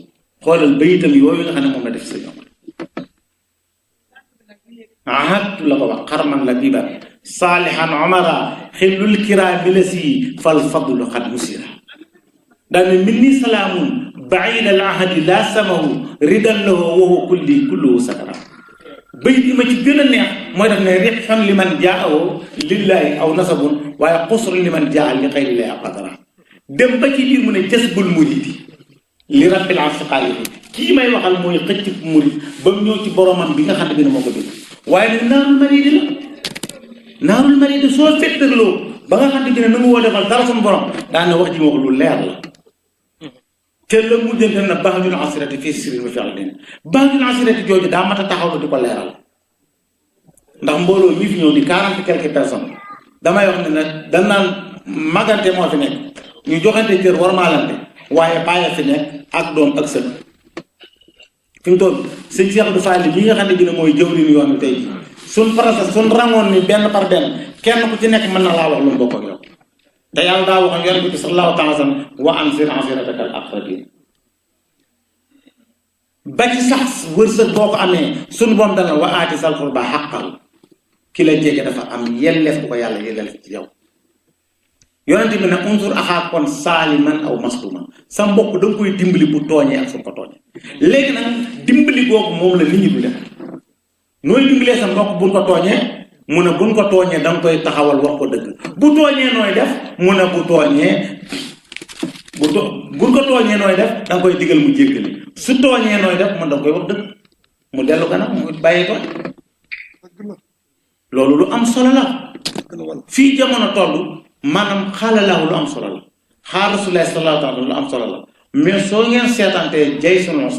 xoolal bayitam yooyu nga xam ne moom la def sëñ Omar ahadtu la ko wax xarman la biban saalihan omara xillul kiraami la si fal fadlu xad musira daane min ni salaamun baida al ahadi la samahu ridan lahu wahu kulluhu sakara bayit yi ma ci gën a neex mooy def ne rek xam li man jaawo lillahi aw nasabun waaye xusr li man jaa li xayri lay qadara dem ba ci biir mu ne jasbul muridi li rabbil arsi xaalihi kii may waxal mooy xëcc murid ba mu ñëw ci boromam bi nga xam ne bi ne moo ko bind waaye nag naarul maridi la naarul maridi soo fettarloo ba nga xam ne bi ne nu mu woo defal dara suñu borom daane wax ji ma wax lu leer la te la mujjante na baaxul asirati fii sirin wa fi àldin baaxul asirati jooju daa mat a taxaw la di ko leeral ndax mbooloo ñi fi ñëw di 40 quelques personnes damay wax ne nag dañ naan magante moo fi nekk ñu joxante cër war maalante waaye bàyyi fi nekk ak doom ak sët fi mu toll sëñ Cheikh Abdou Fall bi nga xam ne bi ne mooy jëwriñu yoon bi tey jii suñ process suñ rangoon ni benn par benn kenn ku ci nekk mën na laa wax lu mu bokk ak yow te yàlla daa wax ak yonent bi sallallahu taala wa sallam wa anzir asiratak al aqrabin ba ci sax wërsëg boo ko amee suñu boom dana wa aati sal qurba xaqal ki la jege dafa am yelleef bu ko yàlla yelleel ci yow yonent bi ne unzur axaak kon saaliman aw masluman sa mbokk da nga koy dimbali bu tooñee ak su ko tooñee léegi nag dimbali googu moom la nit ñi du def nooy dimbalee sa mbokk buñ ko tooñee mu ne buñ ko tooñee da nga koy taxawal wax ko dëgg bu tooñee nooy def mu ne bu tooñee buñ ko tooñee nooy def da nga koy digal mu jéggali su tooñee nooy def man da nga koy wax dëgg mu dellu gannaaw mu bàyyi ko loolu lu am solo la fii jamono toll maanaam xaalalaahu lu am solo la xaar Rasulullah sallallahu alayhi wa sallam lu am solo la mais soo ngeen seetaantee jay sunu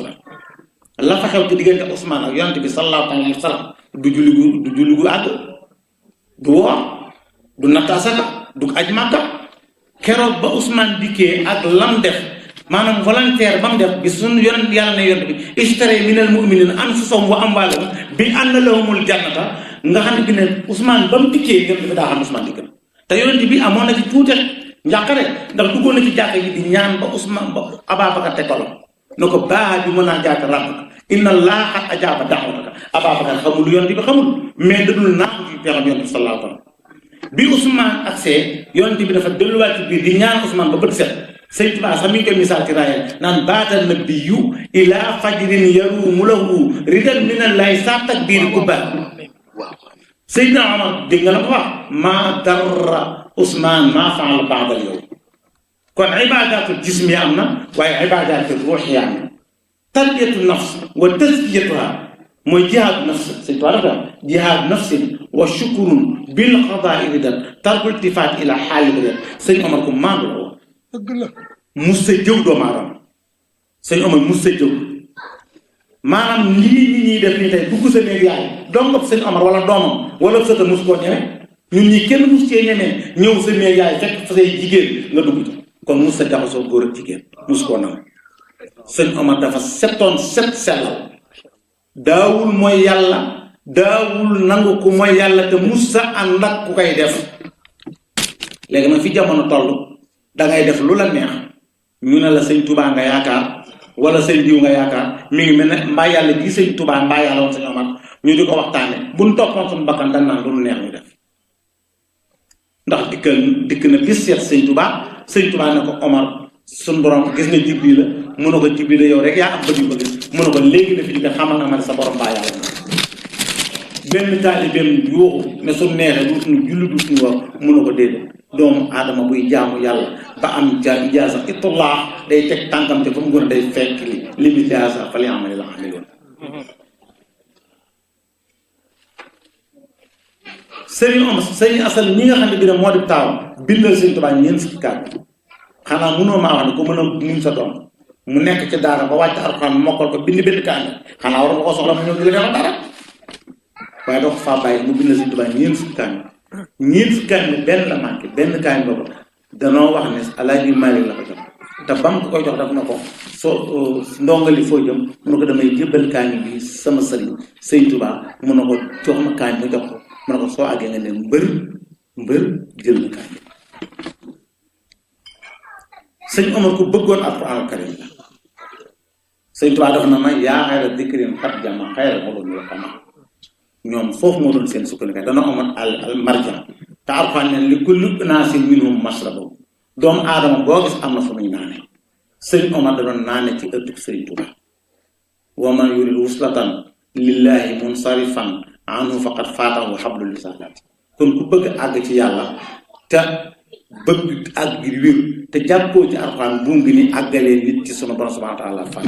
la fa xew ci diggante Ousmane ak yonent bi sallallahu alayhi wa sallam du julli gu àgg du woor du natt asaka du aj Màkka keroog ba Ousmane dikkee ak lam def maanaam volontaire ba mu def bi suñu yonent yàlla ne yonent bi ishtari minal mu'minina anfusahum wa amwaalahum bi anna lahumul jannata nga xam ne bi ne Ousmane ba mu dikkee yonent bi daa xam Ousmane dikk na te yonent bi amoon na ci tuute njàqare ndax duggoon na ci jàkka yi di ñaan ba Ousmane ba Ababacar te tolo na ko baa bi mën naa jaata rabbaka inna allaha qad ajaaba da'wataka Ababacar xamul lu yonent bi xamul mais dadul naa ko ci pexam yonent bi sallallahu alayhi wa sallam bi Ousmane agsee yonent bi dafa delluwaat ci biir di ñaan Ousmane ba bët set sëñ Tuubaa sax mi ngi koy misaal ci raaya naan baata nabiyyu ilaa fajrin yaruumu lahu ridan minallahi saa takbiir kubba Seydina Omar dégg nga la ko wax maa darra Ousmane maa faala ba'dal yawm kon ibaadaatu jismi am na waaye ibaadaatu ruuxi am na tarbiyatu nafs wa tazkiyatuha mooy jihaadu nafs sëñ Tuubaa dafa am jihaadu nafsin wa shukrun bil qadaa'i ridan tarkul iltifaat ila xaali ridan sëñ Omar ko maandu la woon dëgg la mus sa jëw doomu aadama sëñ Omar mus sa jëw maanaam lii nit ñi def nii tey dugg sa néeg yaay dongab sëñ Omar wala doomam wala sëta mus koo ñeme ñun ñi kenn mus cee ñemee ñëw sa néeg yaay fekk fa say jigéen nga dugg ci kon mus sa jaxasoo góor ak jigéen mus koo nangu sëñ Omar dafa setoon set sellal daawul mooy yàlla daawul nangu ku mooy yàlla te mus sa ànd ak ku koy def léegi nag fi jamono toll dangay def lu la neex ñu ne la sëñ Tuubaa nga yaakaar wala sëñ diw nga yaakaar mi ngi mel ne mbaa yàlla ji sëñ Tuubaa mbaa yàlla woon sëñ Omar ñu di ko waxtaane buñ toppoon suñu bakkan dañ naan lu nu neex ñu def ndax dikk na bis seet sëñ Tuubaa ne ko Omar suñ borom gis nga Jibril la mu ne ko Jibril la yow rek yaa am bëgg yu ko gis mu ne ko léegi la fi jóge xamal nga ma ne sa borom mbaa yàlla benn taalibeem yuuxu ne su neexee duutuñu julli duutuñu war mu ne ko déedéet doomu aadama buy jaamu yàlla ba am ijaasa itullah day teg tànkam te fa mu gën a day fekk li bi ijaasa fa li amali la amiloon sëriñ asal ñi nga xam ne bi ne moo di taawam bindal sëriñ Tuubaa ñeent fukki kàddu xanaa mënoo maa wax ne ko mën a muñ sa doom mu nekk ci daara ba wàcc alxuraan mokkal ko bind benn kàddu xanaa war nga ko soxla mu ñëw di la defal dara waaye doo ko faa bàyyi mu bind sëriñ Tuubaa ñeent fukki kàddu benn la manqué benn kaay boobu danoo wax ne Alaaji Maalik la ko jox te bam ko koy jox daf na ko soo ndongali foo jëm mu ne ko damay jébbal kaay bi sama sëriñ sëñ Tuubaa mu ne ko jox ma kaay mu jox ko mu ne ko soo àggee nga ne mbër jël na kaay sëñ Omar ku bëggoon Alxuraan karim la sëñ Tuubaa daf na ma yaa xayra dikrin xat jama xayra xolum yo xama ñoom foofu moo doon seen sukkandiku dana amoon al marjan te Alxuraan ne li kulli unaasin minhum mashrabahum doomu aadama boo gis am na fu muy naane sëñ Omar da doon naane ci ëttub sëriñ Tuubaa wa man yurid wuslatan lillahi munsarifan anhu faqad faatahu hablul risalati kon ku bëgg àgg ci yàlla te bëgg àgg gi wér te jàppoo ci Alxuraan bu ngi ni àggalee nit ci sunu borom subhanahu wa taala fan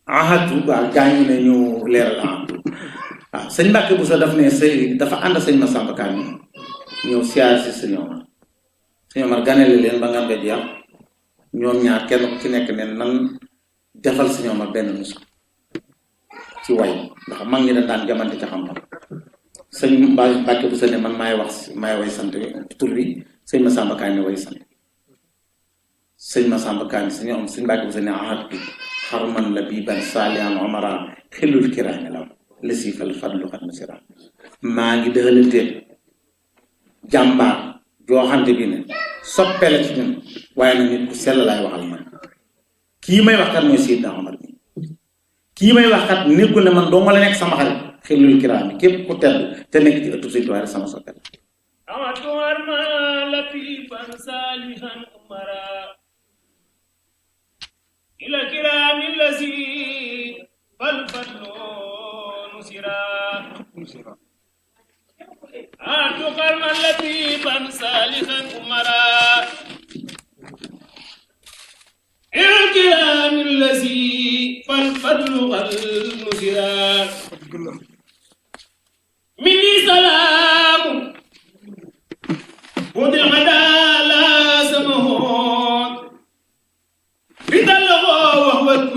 ahatu waaw gaañu ne ñu leeral ahatu waaw sëñ Mbàkke Buso daf ne dafa ànd sëñ Masamba Kanni ñëw siyaar si sëñ Omar ganele leen ba nga nga jeex ñoom ñaar kenn ku ci nekk ne nan defal sëñ Omar benn musu ci way ndax mag ñi dañ daan jamante ca xam-xam sëñ Mbàkke Buso ne man maay way sant tur bi sëñ Masamba Kanni way sant sëñ Masamba Kanni sëñ Mbàkke Buso ne ahatu xarman la bii ban saalihan omara xillul kiraami law la siifal fadlu xat ma sira maa ngi dëxalantee jàmbaar jooxante bi ne soppe la ci ñun waaye nag nit ku sell laay waxal man kii may wax kat mooy Seydina Omar bi kii may wax kat nekkul ne man doo ma la nekk sama xarit xillul kiraami képp ku tedd te nekk ci ëttu Sëñ Tuubaa sama soppe la إلى الكرام الذي فالفضل نسرا قرما لطيفا صالحا أمرا إلى الكرام الذي فالفضل نسرا مني سلام ود الغدا لا سمهون بدله وهو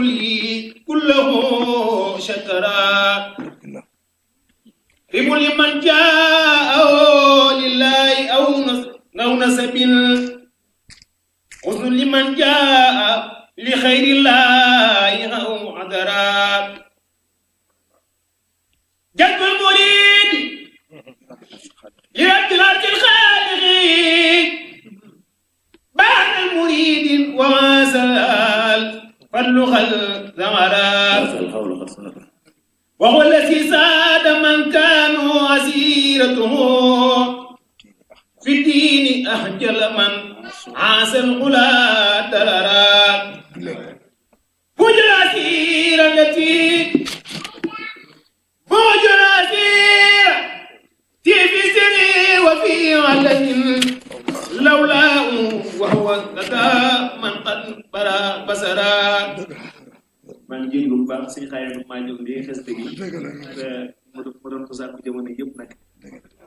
كله شكرا رب لمن جاء لله أو نسب حسن لمن جاء لخير الله أو عذرا جذب المريد لإبتلاء الخالقين بعد المريد وغازل فاللغة الزمرات وهو الذي ساد من كانوا عسيرته في الدين أحجل من عاس الغلا تررا فوج العسير التي فوج العسير في سري وفي علم لولاه وهو لدى من قد برا بصرا man jël lu baax suñu xaye nu maa ñëw lii xeste gi mu doon ko sàkku jamono yëpp nag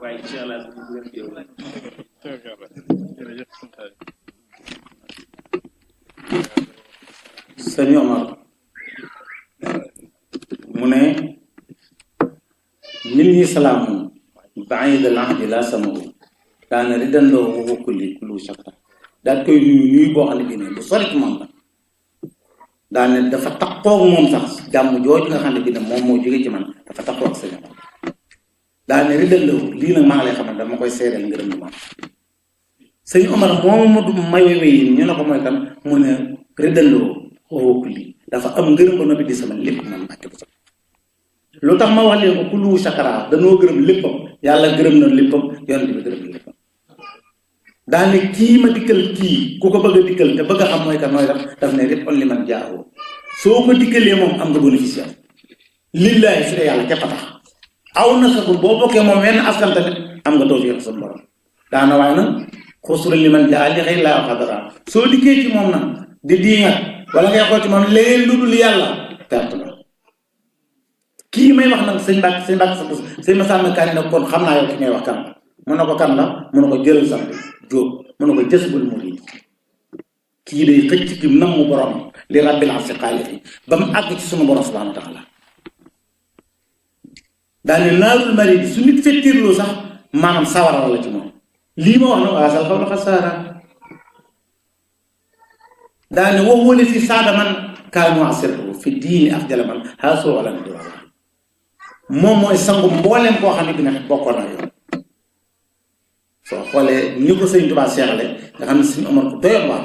waaye incha allah suñu bu gën jëw sëñ Omar mu ne min ñi salaamun baid al ahdi la samahu daana ridandoo woo kullu shakta daal koy nuyu boo xam ne bii ne bu sori ci moom la daal ne dafa taxaw moom sax jàmm jooju nga xam ne bii ne moom moo jóge ci man dafa taxaw ak sëñ daal ne riddal la lii nag maa ngi lay xamal dama koy seedeel ngërëm lu ma sëñ Omar moomu may wey ñu ne ko mooy kan mu ne riddal la woo lii dafa am ngërëm ba noppi di sama lépp man Mbàkke bu sax lu tax ma wax leen ko kullu shakara danoo gërëm léppam yàlla gërëm na léppam yonent bi gërëm na léppam daal ne kii ma dikkal kii ku ko bëgg a dikkal te bëgg a xam mooy kan mooy daf ne rek on li man jaawoo soo ko dikkalee moom am nga bénéfice lillahi su dee yàlla képp a tax aw na sa boo bokkee moom wenn askan tamit am nga tawfiq sa borom daana waaye nag xusura li man jaa li xëy laa xadara soo dikkee ci moom nag di diingat wala ngay xool ci moom leneen lu dul yàlla perte la kii may wax nag sëñ Mbàkke sëñ Masamba Kanni nag kon xam naa yow ki ngay wax kan mun na ko kan la mun na ko jëlal sax jóob mun na ko jësbul murid kii day xëcc ci nam mu borom li rabbil arsi xaalixi ba mu àgg ci sunu borom subhanahu wa taala daane naarul mari bi su nit fettirloo sax maanaam sawara la ci moom lii ma wax na waasal xaw la xasaara daane wax wala si saada man kaanu asirru fi diini af jala man xaasoo wala na diwala moom mooy sangu mbooleem koo xam ne bi nga bokkoon na yow soo xoolee ni ko sëñ Tuubaa seexale nga xam ne sëñ Omar ko doyoon waat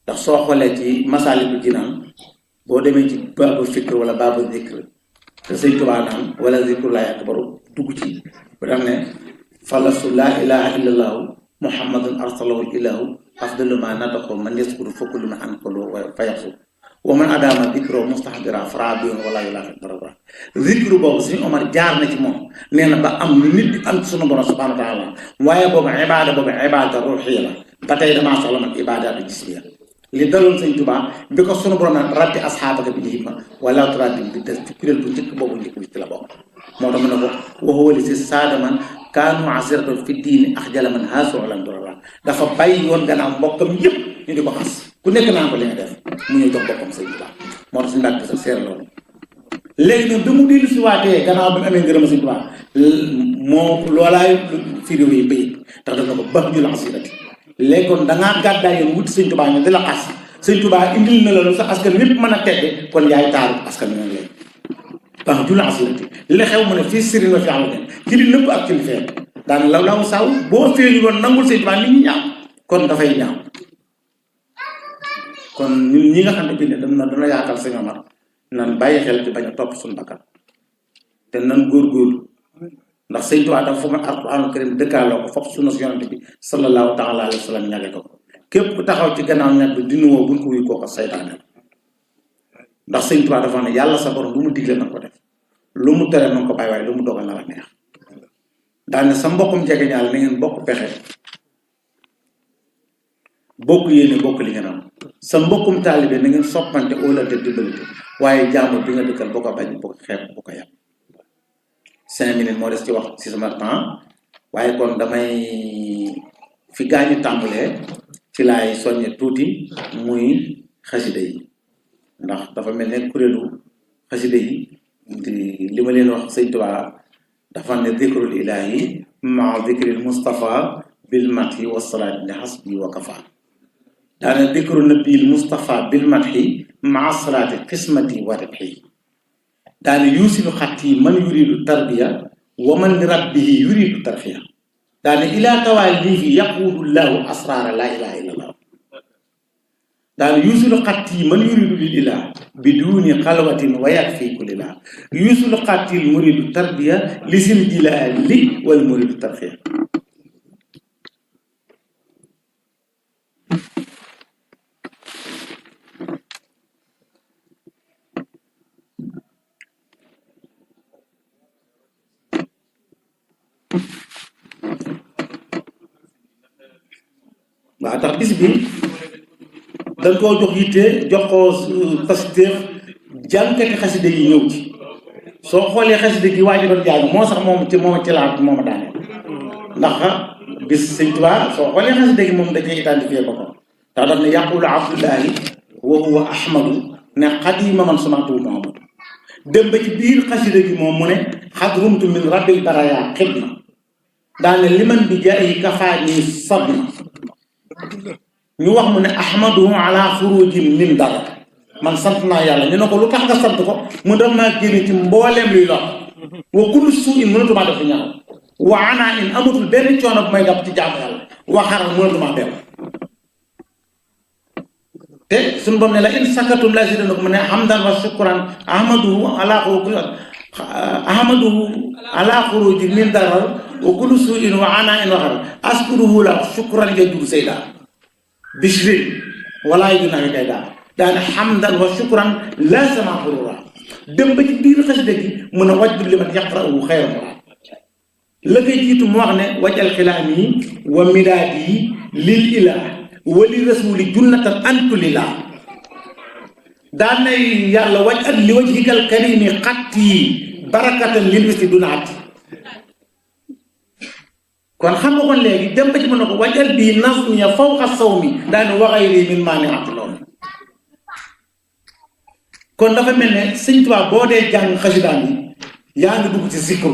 ndax soo xoolee ci Masaalikul Jinaan boo demee ci baabu fikr wala baabu zikr te sëñ Tuubaa naan wala zikrullaahi akbaru dugg ci bu dam ne falasu laa ilaha illa allaahu muhammadun arsalahu ilaahu afdalu ma nadaqo man yaskuru fakulu ma anqalo fa yaxsu wa man adama zikro mustahdira farabiyon wala yulaafi daraba zikru boobu sëñ Omar jaar na ci moom nee na ba am lu nit di am ci sunu borom subhanahu wa taala waaye boobu ibaada ruuxiya la ba tey damaa soxla man ibaadaatu jismiya li daloon sëñ Tuubaa bi ko sunu borom naan rabbi asxaabaka bil himma wala turadim bi des ci kuréel bu njëkk boobu njëkk bi ci la bokk moo tax mu ne ko waxuwa li si saada man kaanu asiratan fi diini axjala man haasoo lan dorara dafa bàyyi woon gannaaw mbokkam yëpp ñu di ko xas ku nekk naan ko li nga def mu ñëw jox boppam sëñ Tuubaa moo tax suñu Mbàkke sa seer loolu léegi nag bi mu dellu si waatee gannaaw bi mu amee ngërëm sëñ Tuubaa moo loolaay firiw yi bayit tax daf na ko bax ñu la asirati léegi kon dangaa gàddaay yoon wuti sëñ Tuubaa ñu di la xas sëñ Tuubaa indil na la sa askan lépp mën a tegge kon yaay taaru askan wi léegi baax jula asirati li xew mu ne fii sëriñ wa fi am ne ci li nëpp ak ci li feeñ daana law saw boo feeñu woon nangul sëñ Tuubaa nit ñi ñaaw kon dafay ñaaw kon ñun ñi nga xam ne bi ne dana yaakaar sëñ Omar nan bàyyi xel ci bañ a topp suñu bakkan te nan góorgóorlu ndax sëñ Tuubaa dafa fa man alquraanul karim dëkkaaloo ko foofu sunna si yonante bi sallallahu taala alayhi wa sallam ñage ko képp ku taxaw ci gannaaw ñag bi dina woo buñ ko wuy kooko saytaane ndax sëñ Tuubaa dafa ne yàlla sa borom lu mu digle na ko def lu mu tere na ko bàyyi waaye lu mu dogal na la neex daane sa mbokkum jege ñaale na ngeen bokk pexe bokk yéene bokk li ngeen am sa mbokkum taalibe na ngeen soppante óolante dimbalante waaye jàmbur bi nga dëkkal boo ko bañ boo ko xeeb boo ko yàpp 5 minutes moo des ci wax ci sama temps waaye kon damay fi gaañu tàmbalee ci laay soññe tuuti muy xasida yi ndax dafa mel ne kuréelu xasida yi li ma leen wax sëñ Tuubaa dafa ne zikrul ilaahi maa zikril Mustafa bil mathi wa salaat li hasbi wa kafa daane dikru nabil Mustafa bil mathi maa salaati qismati wa ribhi daane yuusilu xatti man yuridu tarbiya wa man li rabbihi yuridu tarxiya daane ilaa tawaalihi yaquudu llahu asraara laa ilaha illa allah daane yuusilu xatti man yuridu lil ilah biduuni xalwatin wa yakfi kulillah yuusilu xatti muridu tarbiya lisil jilaali wal muridu tarxiya waaw tax bis bi dañ koo jox yitte jox ko pastéef jàngkati xasida yi ñëw ci soo xoolee xasida gi waa ji doon jàng moo sax moom ci laa moom a daane ndax bis sëñ Tuubaa soo xoolee xasida gi moom dañuy identifié ko ko tax daf ne yaqulu abdullahi wa huwa ahmadu ne xadima man sumatu muhammadu dem ba ci biir xasida gi moom mu ne xadrumtu min rabbil baraya xidma daane liman bi jaayi kafaani sabna ñu wax mu ne ahmadu ala xurujin min dara man sant naa yàlla ñu ne ko lu tax nga sant ko mu dem maa génne ci mbooleem luy lor wa kullu suu'in mënatumaa def ñaaw wa anaa in amatul benn coono bu may dab ci jaamu yàlla waxaral mënatumaa dem te suñu borom ne la in sakatum la azidannakum ne hamdan wa shukran ahmaduhu ala xuruji min darar wa kullu suu'in wa anaa in waxaral askuruhu la shukran yajubu sayda bishrin wala yuduna kay daane hamdan wa shukran la sama xurura dem ba ci biir xasida gi mun a wajjul li man yaqra'uhu xayran la koy jiitu mu wax ne wajal xilaami wa midaadi lil ilah wa li rasuli junnatan antulillah daan nay yàlla waj at li wajhikal karimi xatti barakatan lil wisi dunaati kon xam nga kon léegi dem ba ci mën na ko wajal bii nazmiya fawqa sawmi daane waxayri min maani atloon kon dafa mel ne sëñ Tuubaa boo dee jàng xasidaan yi yaa ngi dugg ci zikru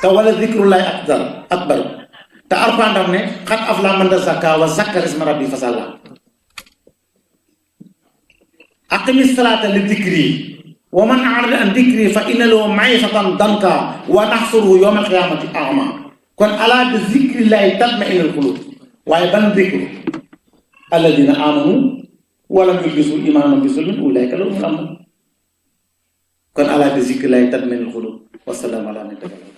te wala zikrullahi akbar te Alxuraan daf ne xad aflaha man tazakkaa wa zakkara isma rabbi fa sallaa aqimi salaata li dikri wa man a'rada an dikri fa inna lahu ma'ishatan danka wa nahsuruhu yawmal qiyaamati a'maa kon alaa bi zikrillahi tatma'innul quluub waaye ban zikru alladina amanu walam yulbisu imaanahum bi zulmin ulaa'ika lahumul amn kon alaa bi zikrillahi tatma'innul quluub wa salaamu alaa man ittaba'a